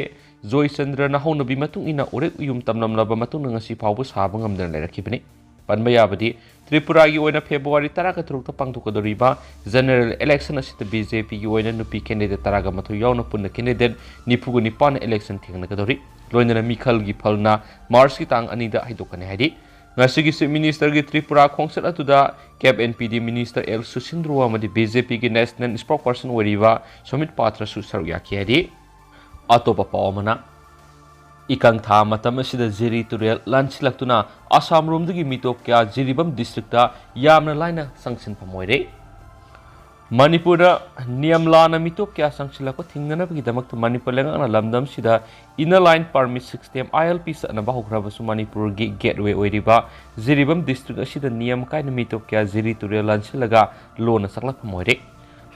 ꯖꯣꯏꯆꯟꯗ꯭ꯔꯅ ꯍꯧꯅꯕꯤ ꯃꯇꯨꯡ ꯏꯟꯅ ꯎꯔꯦꯛ ꯎꯌꯨꯝ ꯇꯝꯂꯝꯂꯕ ꯃꯇꯨꯡꯗ ꯉꯁꯤ ꯐꯥꯎꯕ ꯁꯥꯕ ꯉꯝꯗꯅ ꯂꯩꯔꯛꯈꯤꯕꯅꯤ꯫ ꯄꯟꯕ ꯌꯥꯕꯗꯤ, ꯇ꯭ꯔꯤꯄꯨꯔꯥꯒꯤ ꯑꯣꯏꯅ ꯐꯦꯕ꯭ꯔꯨꯋꯥꯔꯤ ꯇꯔꯥꯒ ꯇꯔꯨꯛꯇ ꯄꯥꯡꯊꯣꯛꯀꯗꯧꯔꯤꯕ ꯖꯦꯅꯔꯦꯜ ꯏꯂꯦꯛꯁꯟ ꯑꯁꯤꯗ ꯕꯤ ꯖꯦ ꯄꯤꯒꯤ ꯑꯣꯏꯅ ꯅꯨꯄꯤ ꯀꯦꯟꯗꯤꯗꯦꯠ ꯇꯔꯥꯒ ꯃꯥꯊꯣꯏ ꯌꯥꯎꯅ ꯄꯨꯟꯅ ꯀꯦꯟꯗꯤꯗꯦꯠ ꯅꯤꯐꯨꯒ ꯅꯤꯄꯥꯟꯅ ꯏꯂꯦꯛꯁꯟ ꯊꯦꯡꯅꯒꯗꯧꯔꯤ꯫ ꯂꯣꯏꯅꯅ ꯃꯤꯈꯜꯒꯤ ꯐꯜꯅ ꯃꯥꯔꯆꯀꯤ ꯇꯥꯡ ꯑꯅꯤꯗ ꯍꯥꯏꯗꯣꯛꯀꯅꯤ ꯍꯥꯏꯔꯤ꯫ ꯉꯁꯤꯒꯤ ꯆꯤꯐ ꯃꯤꯅꯤꯁꯇꯔꯒꯤ ꯇ꯭ꯔꯤꯄꯨꯔꯥ ꯈꯣꯡꯆꯠ ꯑꯗꯨꯗ ꯀꯦꯞ ꯑꯦꯟ ꯄꯤ ꯗꯤ ꯃꯤꯅꯤꯁꯇꯔ ꯑꯦꯜ ꯁꯨꯁꯤꯟꯗ꯭ꯔꯣ ꯑꯃꯗꯤ ꯕꯤ ꯖꯦ ꯄꯤꯒꯤ ꯅꯦꯁꯅꯦꯜ ꯁ꯭ꯄꯣꯛꯄꯔꯁꯟ ꯑꯣꯏꯔꯤꯕ ꯁꯣꯃꯤꯠ ꯄꯥꯇ꯭ꯔꯁꯨ ꯁꯔꯨꯛ ꯌꯥꯈꯤ ꯍꯥꯏꯔꯤ꯫ ꯑꯇꯣꯞꯄ ꯄꯥꯎ ꯑꯃꯅ, ꯏꯀꯪ ꯊꯥ ꯃꯇꯝ ꯑꯁꯤꯗ ꯖꯤꯔꯤ ꯇꯨꯔꯦꯜ ꯂꯥꯟꯁꯤꯜꯂꯛꯇꯨꯅ ꯑꯁꯥꯝ ꯂꯣꯝꯗꯒꯤ ꯃꯤꯇꯣꯞ ꯀꯌꯥ ꯖꯤꯔꯤꯕꯥꯝ ꯗꯤꯁꯇ꯭ꯔꯤꯛꯇ ꯌꯥꯝꯅ ꯂꯥꯏꯅ ꯆꯪꯁꯤꯟꯐꯝ ꯑꯣꯏꯔꯦ꯫ ꯃꯅꯤꯄꯨꯔꯗ ꯅꯤꯌꯝ ꯂꯥꯟꯅ ꯃꯤꯇꯣꯞ ꯀꯌꯥ ꯆꯪꯁꯤꯜꯂꯛꯄ ꯊꯤꯡꯅꯅꯕꯒꯤꯗꯃꯛꯇ ꯃꯅꯤꯄꯨꯔ ꯂꯩꯉꯥꯛꯅ ꯂꯝꯗꯝꯁꯤꯗ ꯏꯟꯅꯔ ꯂꯥꯏꯟ ꯄꯔꯃꯤꯠ ꯁꯤꯁꯇꯦꯝ, ꯑꯥꯏ ꯑꯦꯜ ꯄꯤ, ꯆꯠꯅꯕ ꯍꯧꯈ꯭ꯔꯕꯁꯨ, ꯃꯅꯤꯄꯨꯔꯒꯤ ꯒꯦꯠꯋꯦ ꯑꯣꯏꯔꯤꯕ ꯖꯤꯔꯤꯕꯥꯝ ꯗꯤꯁꯇ꯭ꯔꯤꯛ ꯑꯁꯤꯗ ꯅꯤꯌꯝ ꯀꯥꯏꯅ ꯃꯤꯇꯣꯞ ꯀꯌꯥ ꯖꯤꯔꯤ ꯇꯨꯔꯦꯜ ꯂꯥꯟꯁꯤꯜꯂꯒ ꯂꯣꯟꯅ ꯆꯪꯂꯛꯐꯝ ꯑꯣꯏꯔꯦ꯫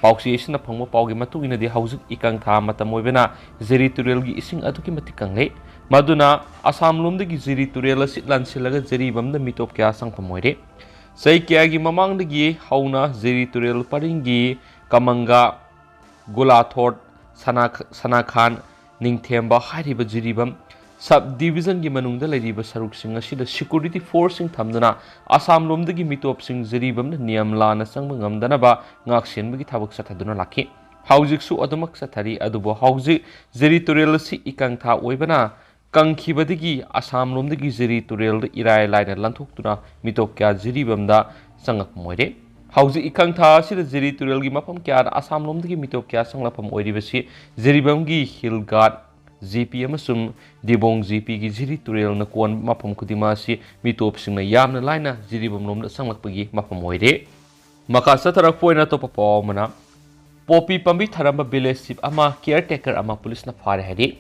ꯄꯥꯎꯆꯦ ꯑꯁꯤꯅ ꯐꯪꯕ ꯄꯥꯎꯒꯤ ꯃꯇꯨꯡ ꯏꯟꯅꯗꯤ, ꯍꯧꯖꯤꯛ ꯏꯀꯪ ꯊꯥ ꯃꯇꯝ ꯑꯣꯏꯕꯅ ꯖꯤꯔꯤ ꯇꯨꯔꯦꯜꯒꯤ ꯏꯁꯤꯡ ꯑꯗꯨꯛꯀꯤ ꯃꯇꯤꯛ ꯀꯪꯂꯦ꯫ ꯃꯗꯨꯅ ꯑꯁꯥꯝ ꯂꯣꯝꯗꯒꯤ ꯖꯤꯔꯤ ꯇꯨꯔꯦꯜ ꯑꯁꯤ ꯂꯥꯟꯁꯤꯜꯂꯒ ꯖꯤꯔꯤꯕꯥꯝꯗ ꯃꯤꯇꯣꯞ ꯀꯌꯥ ꯆꯪꯐꯝ ꯑꯣꯏꯔꯦ꯫ ꯆꯍꯤ ꯀꯌꯥꯒꯤ ꯃꯃꯥꯡꯗꯒꯤ ꯍꯧꯅ ꯖꯤꯔꯤ ꯇꯨꯔꯦꯜ ꯄꯔꯤꯡꯒꯤ ꯀꯃꯪꯒ, ꯒꯣꯂꯥꯊꯣꯠ, ꯁꯅꯥ-, ꯁꯅꯥꯈꯥꯟ, ꯅꯤꯡꯊꯦꯝꯕ ꯍꯥꯏꯔꯤꯕ ꯖꯤꯔꯤꯕꯥꯝ ꯁꯕ ꯗꯤꯕꯤꯖꯟꯒꯤ ꯃꯅꯨꯡꯗ ꯂꯩꯔꯤꯕ ꯁꯔꯨꯛꯁꯤꯡ ꯑꯁꯤꯗ ꯁꯦꯀ꯭ꯌꯨꯔꯤꯇꯤ ꯐꯣꯔꯁꯁꯤꯡ ꯊꯝꯗꯨꯅ ꯑꯁꯥꯝ ꯂꯣꯝꯗꯒꯤ ꯃꯤꯇꯣꯞꯁꯤꯡ ꯖꯤꯔꯤꯕꯥꯝꯗ ꯅꯤꯌꯝ ꯂꯥꯟꯅ ꯆꯪꯕ ꯉꯝꯗꯅꯕ ꯉꯥꯛꯁꯦꯟꯕꯒꯤ ꯊꯕꯛ ꯆꯠꯊꯗꯨꯅ ꯂꯥꯛꯈꯤ꯫ ꯍꯧꯖꯤꯛꯁꯨ ꯑꯗꯨꯃꯛ ꯆꯠꯊꯔꯤ, ꯑꯗꯨꯕꯨ ꯍꯧꯖꯤꯛ ꯖꯤꯔꯤ ꯇꯨꯔꯦꯜ ꯑꯁꯤ ꯏꯀꯪ ꯊꯥ ꯑꯣꯏꯕꯅ ꯀꯪꯈꯤꯕꯗꯒꯤ ꯑꯁꯥꯝ ꯂꯣꯝꯗꯒꯤ ꯖꯤꯔꯤ ꯇꯨꯔꯦꯜꯗ ꯏꯔꯥꯏ ꯂꯥꯏꯅ ꯂꯥꯟꯊꯣꯛꯇꯨꯅ ꯃꯤꯇꯣꯞ ꯀꯌꯥ ꯖꯤꯔꯤꯕꯥꯝꯗ ꯆꯪꯂꯛꯐꯝ ꯑꯣꯏꯔꯦ꯫ ꯍꯧꯖꯤꯛ ꯏꯀꯪ ꯊꯥ ꯑꯁꯤꯗ ꯖꯤꯔꯤ ꯇꯨꯔꯦꯜꯒꯤ ꯃꯐꯝ ꯀꯌꯥꯗ ꯑꯁꯥꯝ ꯂꯣꯝꯗꯒꯤ ꯃꯤꯇꯣꯞ ꯀꯌꯥ ꯆꯪꯂꯛꯐꯝ ꯑꯣꯏꯔꯤꯕꯁꯤ ꯖꯤꯔꯤꯕꯥꯝꯒꯤ ꯍꯤꯜ ꯒꯥꯔꯗ, ꯖꯤ ꯄꯤ ꯑꯃꯁꯨꯡ ꯗꯤꯕꯣꯡ ꯖꯤ ꯄꯤꯒꯤ ꯖꯤꯔꯤ ꯇꯨꯔꯦꯜꯅ ꯀꯣꯟꯕ ꯃꯐꯝ ꯈꯨꯗꯤꯡꯃꯛ ꯑꯁꯤ ꯃꯤꯇꯣꯞꯁꯤꯡꯅ ꯌꯥꯝꯅ ꯂꯥꯏꯅ ꯖꯤꯔꯤꯕꯥꯝ ꯂꯣꯝꯗ ꯆꯪꯂꯛꯄꯒꯤ ꯃꯐꯝ ꯑꯣꯏꯔꯦ꯫ ꯃꯈꯥ ꯆꯠꯊꯔꯛꯄ ꯑꯣꯏꯅ ꯑꯇꯣꯞꯄ ꯄꯥꯎ ꯑꯃꯅ, ꯄꯣꯄꯤ ꯄꯥꯝꯕꯤ ꯊꯥꯔꯝꯕ ꯚꯤꯂꯦꯖ ꯆꯤꯐ ꯑꯃ, ꯀꯤꯌꯔ ꯇꯦꯀꯔ ꯑꯃ ꯄꯨꯂꯤꯁꯅ ꯐꯥꯔꯦ ꯍꯥꯏꯔꯤ꯫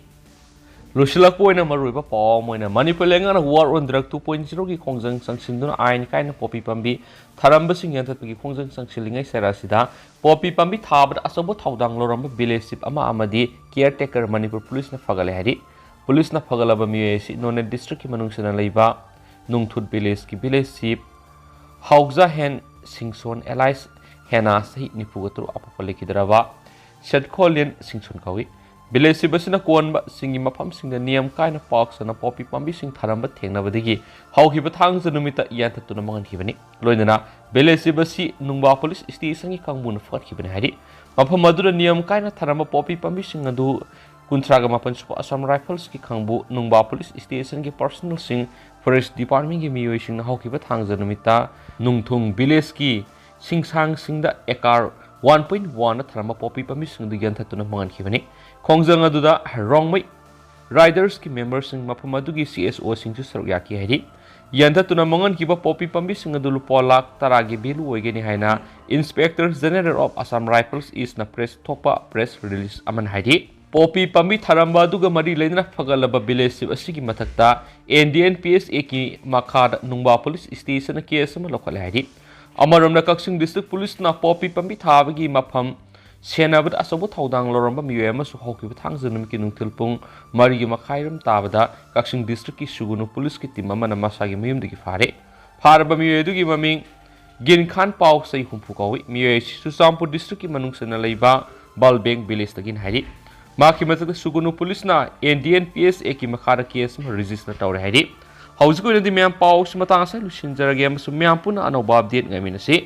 ꯂꯣꯏꯁꯤꯜꯂꯛꯄ ꯑꯣꯏꯅ ꯃꯔꯨꯑꯣꯏꯕ ꯄꯥꯎ ꯑꯃ ꯑꯣꯏꯅ ꯃꯅꯤꯄꯨꯔ ꯂꯩꯉꯥꯛꯅ War on Drug two point zero ꯒꯤ ꯈꯣꯡꯖꯪ ꯆꯪꯁꯤꯟꯗꯨꯅ ꯑꯥꯏꯟ ꯀꯥꯏꯅ ꯄꯣꯄꯤ ꯄꯥꯝꯕꯤ ꯊꯥꯔꯝꯕꯁꯤꯡ ꯌꯥꯟꯊꯠꯄꯒꯤ ꯈꯣꯡꯖꯪ ꯆꯪꯁꯤꯜꯂꯤꯉꯩ ꯆꯩꯔꯥꯛ ꯑꯁꯤꯗ ꯄꯣꯄꯤ ꯄꯥꯝꯕꯤ ꯊꯥꯕꯗ ꯑꯆꯧꯕ ꯊꯧꯗꯥꯡ ꯂꯧꯔꯝꯕ village chief ꯑꯃ ꯑꯃꯗꯤ caretaker ꯃꯅꯤꯄꯨꯔ ꯄꯨꯂꯤꯁꯅ ꯐꯒꯠꯂꯦ ꯍꯥꯏꯔꯤ꯫ ꯄꯨꯂꯤꯁꯅ ꯐꯒꯠꯂꯕ ꯃꯤꯑꯣꯏ ꯑꯁꯤ ꯅꯣꯅꯦ district ꯀꯤ ꯃꯅꯨꯡ ꯆꯟꯅ ꯂꯩꯕ ꯅꯨꯡꯊꯨꯠ village ꯀꯤ village chief ꯍꯥꯎꯖꯥꯍꯦꯟ ꯁꯤꯡꯁꯣꯟ alias ꯍꯦꯅꯥ ꯆꯍꯤ ꯅꯤꯐꯨꯒ ꯇꯔꯨꯛ ꯑꯄꯣꯛꯄ ꯂꯩꯈꯤꯗ꯭ꯔꯕ ꯁꯦꯠꯈꯣꯂꯦꯟ ꯁꯤꯡꯁꯣꯟ ꯀꯧꯏ꯫ Village chief ꯑꯁꯤꯅ ꯀꯣꯟꯕ ꯆꯤꯡꯒꯤ ꯃꯐꯝꯁꯤꯡꯗ ꯅꯤꯌꯝ ꯀꯥꯏꯅ ꯄꯥꯎ ꯆꯠꯅ ꯄꯣꯄꯤ ꯄꯥꯝꯕꯤꯁꯤꯡ ꯊꯥꯔꯝꯕ ꯊꯦꯡꯅꯕꯗꯒꯤ ꯍꯧꯈꯤꯕ ꯊꯥꯡꯖ ꯅꯨꯃꯤꯠꯇ ꯌꯥꯟꯊꯠꯇꯨꯅ ꯃꯥꯡꯍꯟꯈꯤꯕꯅꯤ꯫ ꯂꯣꯏꯅꯅ village chief ꯑꯁꯤ ꯅꯨꯡꯕꯥ police station ꯒꯤ ꯀꯥꯡꯕꯨꯅ ꯐꯒꯠꯈꯤꯕꯅꯤ ꯍꯥꯏꯔꯤ꯫ ꯃꯐꯝ ꯑꯗꯨꯗ ꯅꯤꯌꯝ ꯀꯥꯏꯅ ꯊꯥꯔꯝꯕ ꯄꯣꯄꯤ ꯄꯥꯝꯕꯤꯁꯤꯡ ꯑꯗꯨ ꯀꯨꯟꯊ꯭ꯔꯥꯒ ꯃꯥꯄꯟ ꯁꯨꯕ Assam Rifles ꯀꯤ ꯀꯥꯡꯕꯨ, ꯅꯨꯡꯕꯥ police station ꯒꯤ personnel ꯁꯤꯡ, forest department ꯀꯤ ꯃꯤꯑꯣꯏꯁꯤꯡꯅ ꯍꯧꯈꯤꯕ ꯊꯥꯡꯖ ꯅꯨꯃꯤꯠꯇ ꯅꯨꯡꯊꯨꯡ village ꯀꯤ ꯁꯤꯡꯁꯥꯡꯁꯤꯡꯗ acre one point one ꯗ ꯊꯥꯔꯝꯕ ꯄꯣꯄꯤ ꯄꯥꯝꯕꯤꯁꯤꯡ ꯑꯗꯨ ꯌꯥꯟꯊꯠꯇꯨꯅ ꯃꯥꯡꯍꯟꯈꯤꯕꯅꯤ꯫ ꯈꯣꯡꯖꯪ ꯑꯗꯨꯗ ꯔꯣꯡꯃꯩ Riders ꯀꯤ member ꯁꯤꯡ, ꯃꯐꯝ ꯑꯗꯨꯒꯤ C S O ꯁꯤꯡꯁꯨ ꯁꯔꯨꯛ ꯌꯥꯈꯤ ꯍꯥꯏꯔꯤ꯫ ꯌꯥꯟꯊꯠꯇꯨꯅ ꯃꯥꯡꯍꯟꯈꯤꯕ ꯄꯣꯄꯤ ꯄꯥꯝꯕꯤꯁꯤꯡ ꯑꯗꯨ ꯂꯨꯄꯥ ꯂꯥꯈ ꯇꯔꯥꯒꯤ value ꯑꯣꯏꯒꯅꯤ ꯍꯥꯏꯅ Inspector General of Assam Rifles East ꯅ press ꯊꯣꯛꯄ press release ꯑꯃꯅ ꯍꯥꯏꯔꯤ꯫ ꯄꯣꯄꯤ ꯄꯥꯝꯕꯤ ꯊꯥꯔꯝꯕ ꯑꯗꯨꯒ ꯃꯔꯤ ꯂꯩꯅꯅ ꯐꯒꯠꯂꯕ village chief ꯑꯁꯤꯒꯤ ꯃꯊꯛꯇ N D N P S A ꯀꯤ ꯃꯈꯥꯗ ꯅꯨꯡꯕꯥ police station ꯅ case ꯑꯃ ꯂꯧꯈꯠꯂꯦ ꯍꯥꯏꯔꯤ꯫ ꯑꯃꯔꯣꯝꯗ ꯀꯛꯆꯤꯡ district police ꯅ ꯄꯣꯄꯤ ꯄꯥꯝꯕꯤ ꯊꯥꯕꯒꯤ ꯃꯐꯝ ꯁꯦꯟꯅꯕꯗ ꯑꯆꯧꯕ ꯊꯧꯗꯥꯡ ꯂꯧꯔꯝꯕ ꯃꯤꯑꯣꯏ ꯑꯃꯁꯨ ꯍꯧꯈꯤꯕ ꯊꯥꯡꯖ ꯅꯨꯃꯤꯠꯀꯤ ꯅꯨꯡꯊꯤꯜ ꯄꯨꯡ ꯃꯔꯤꯒꯤ ꯃꯈꯥꯏꯔꯣꯝ ꯇꯥꯕꯗ ꯀꯛꯆꯤꯡ district ꯀꯤ ꯁꯨꯒꯨꯅꯨ police ꯀꯤ team ꯑꯃꯅ ꯃꯁꯥꯒꯤ ꯃꯌꯨꯝꯗꯒꯤ ꯐꯥꯔꯦ꯫ ꯐꯥꯔꯕ ꯃꯤꯑꯣꯏ ꯑꯗꯨꯒꯤ ꯃꯃꯤꯡ ꯒꯤꯟꯈꯥꯟ ꯄꯥꯎ, ꯆꯍꯤ ꯍꯨꯝꯐꯨ ꯀꯧꯏ꯫ ꯃꯤꯑꯣꯏ ꯑꯁꯤ ꯆꯨꯔꯆꯥꯟꯄꯨꯔ district ꯀꯤ ꯃꯅꯨꯡ ꯆꯟꯅ ꯂꯩꯕ ꯕꯜꯕꯦꯡ village ꯇꯒꯤꯅꯤ ꯍꯥꯏꯔꯤ꯫ ꯃꯍꯥꯛꯀꯤ ꯃꯊꯛꯇ ꯁꯨꯒꯨꯅꯨ police ꯅ N D N P S A ꯀꯤ ꯃꯈꯥꯗ case ꯑꯃ register ꯇꯧꯔꯦ ꯍꯥꯏꯔꯤ꯫ ꯍꯧꯖꯤꯛꯀꯤ ꯑꯣꯏꯅꯗꯤ ꯃꯌꯥꯝ ꯄꯥꯎ ꯑꯁꯤ ꯃꯇꯥꯡ ꯑꯁꯤꯗ ꯂꯣꯏꯁꯤꯟꯖꯔꯒꯦ ꯑꯃꯁꯨꯡ ꯃꯌꯥꯝ ꯄꯨꯟꯅ ꯑꯅꯧꯕ update ꯉꯥꯏꯃꯤꯟꯅꯁꯤ꯫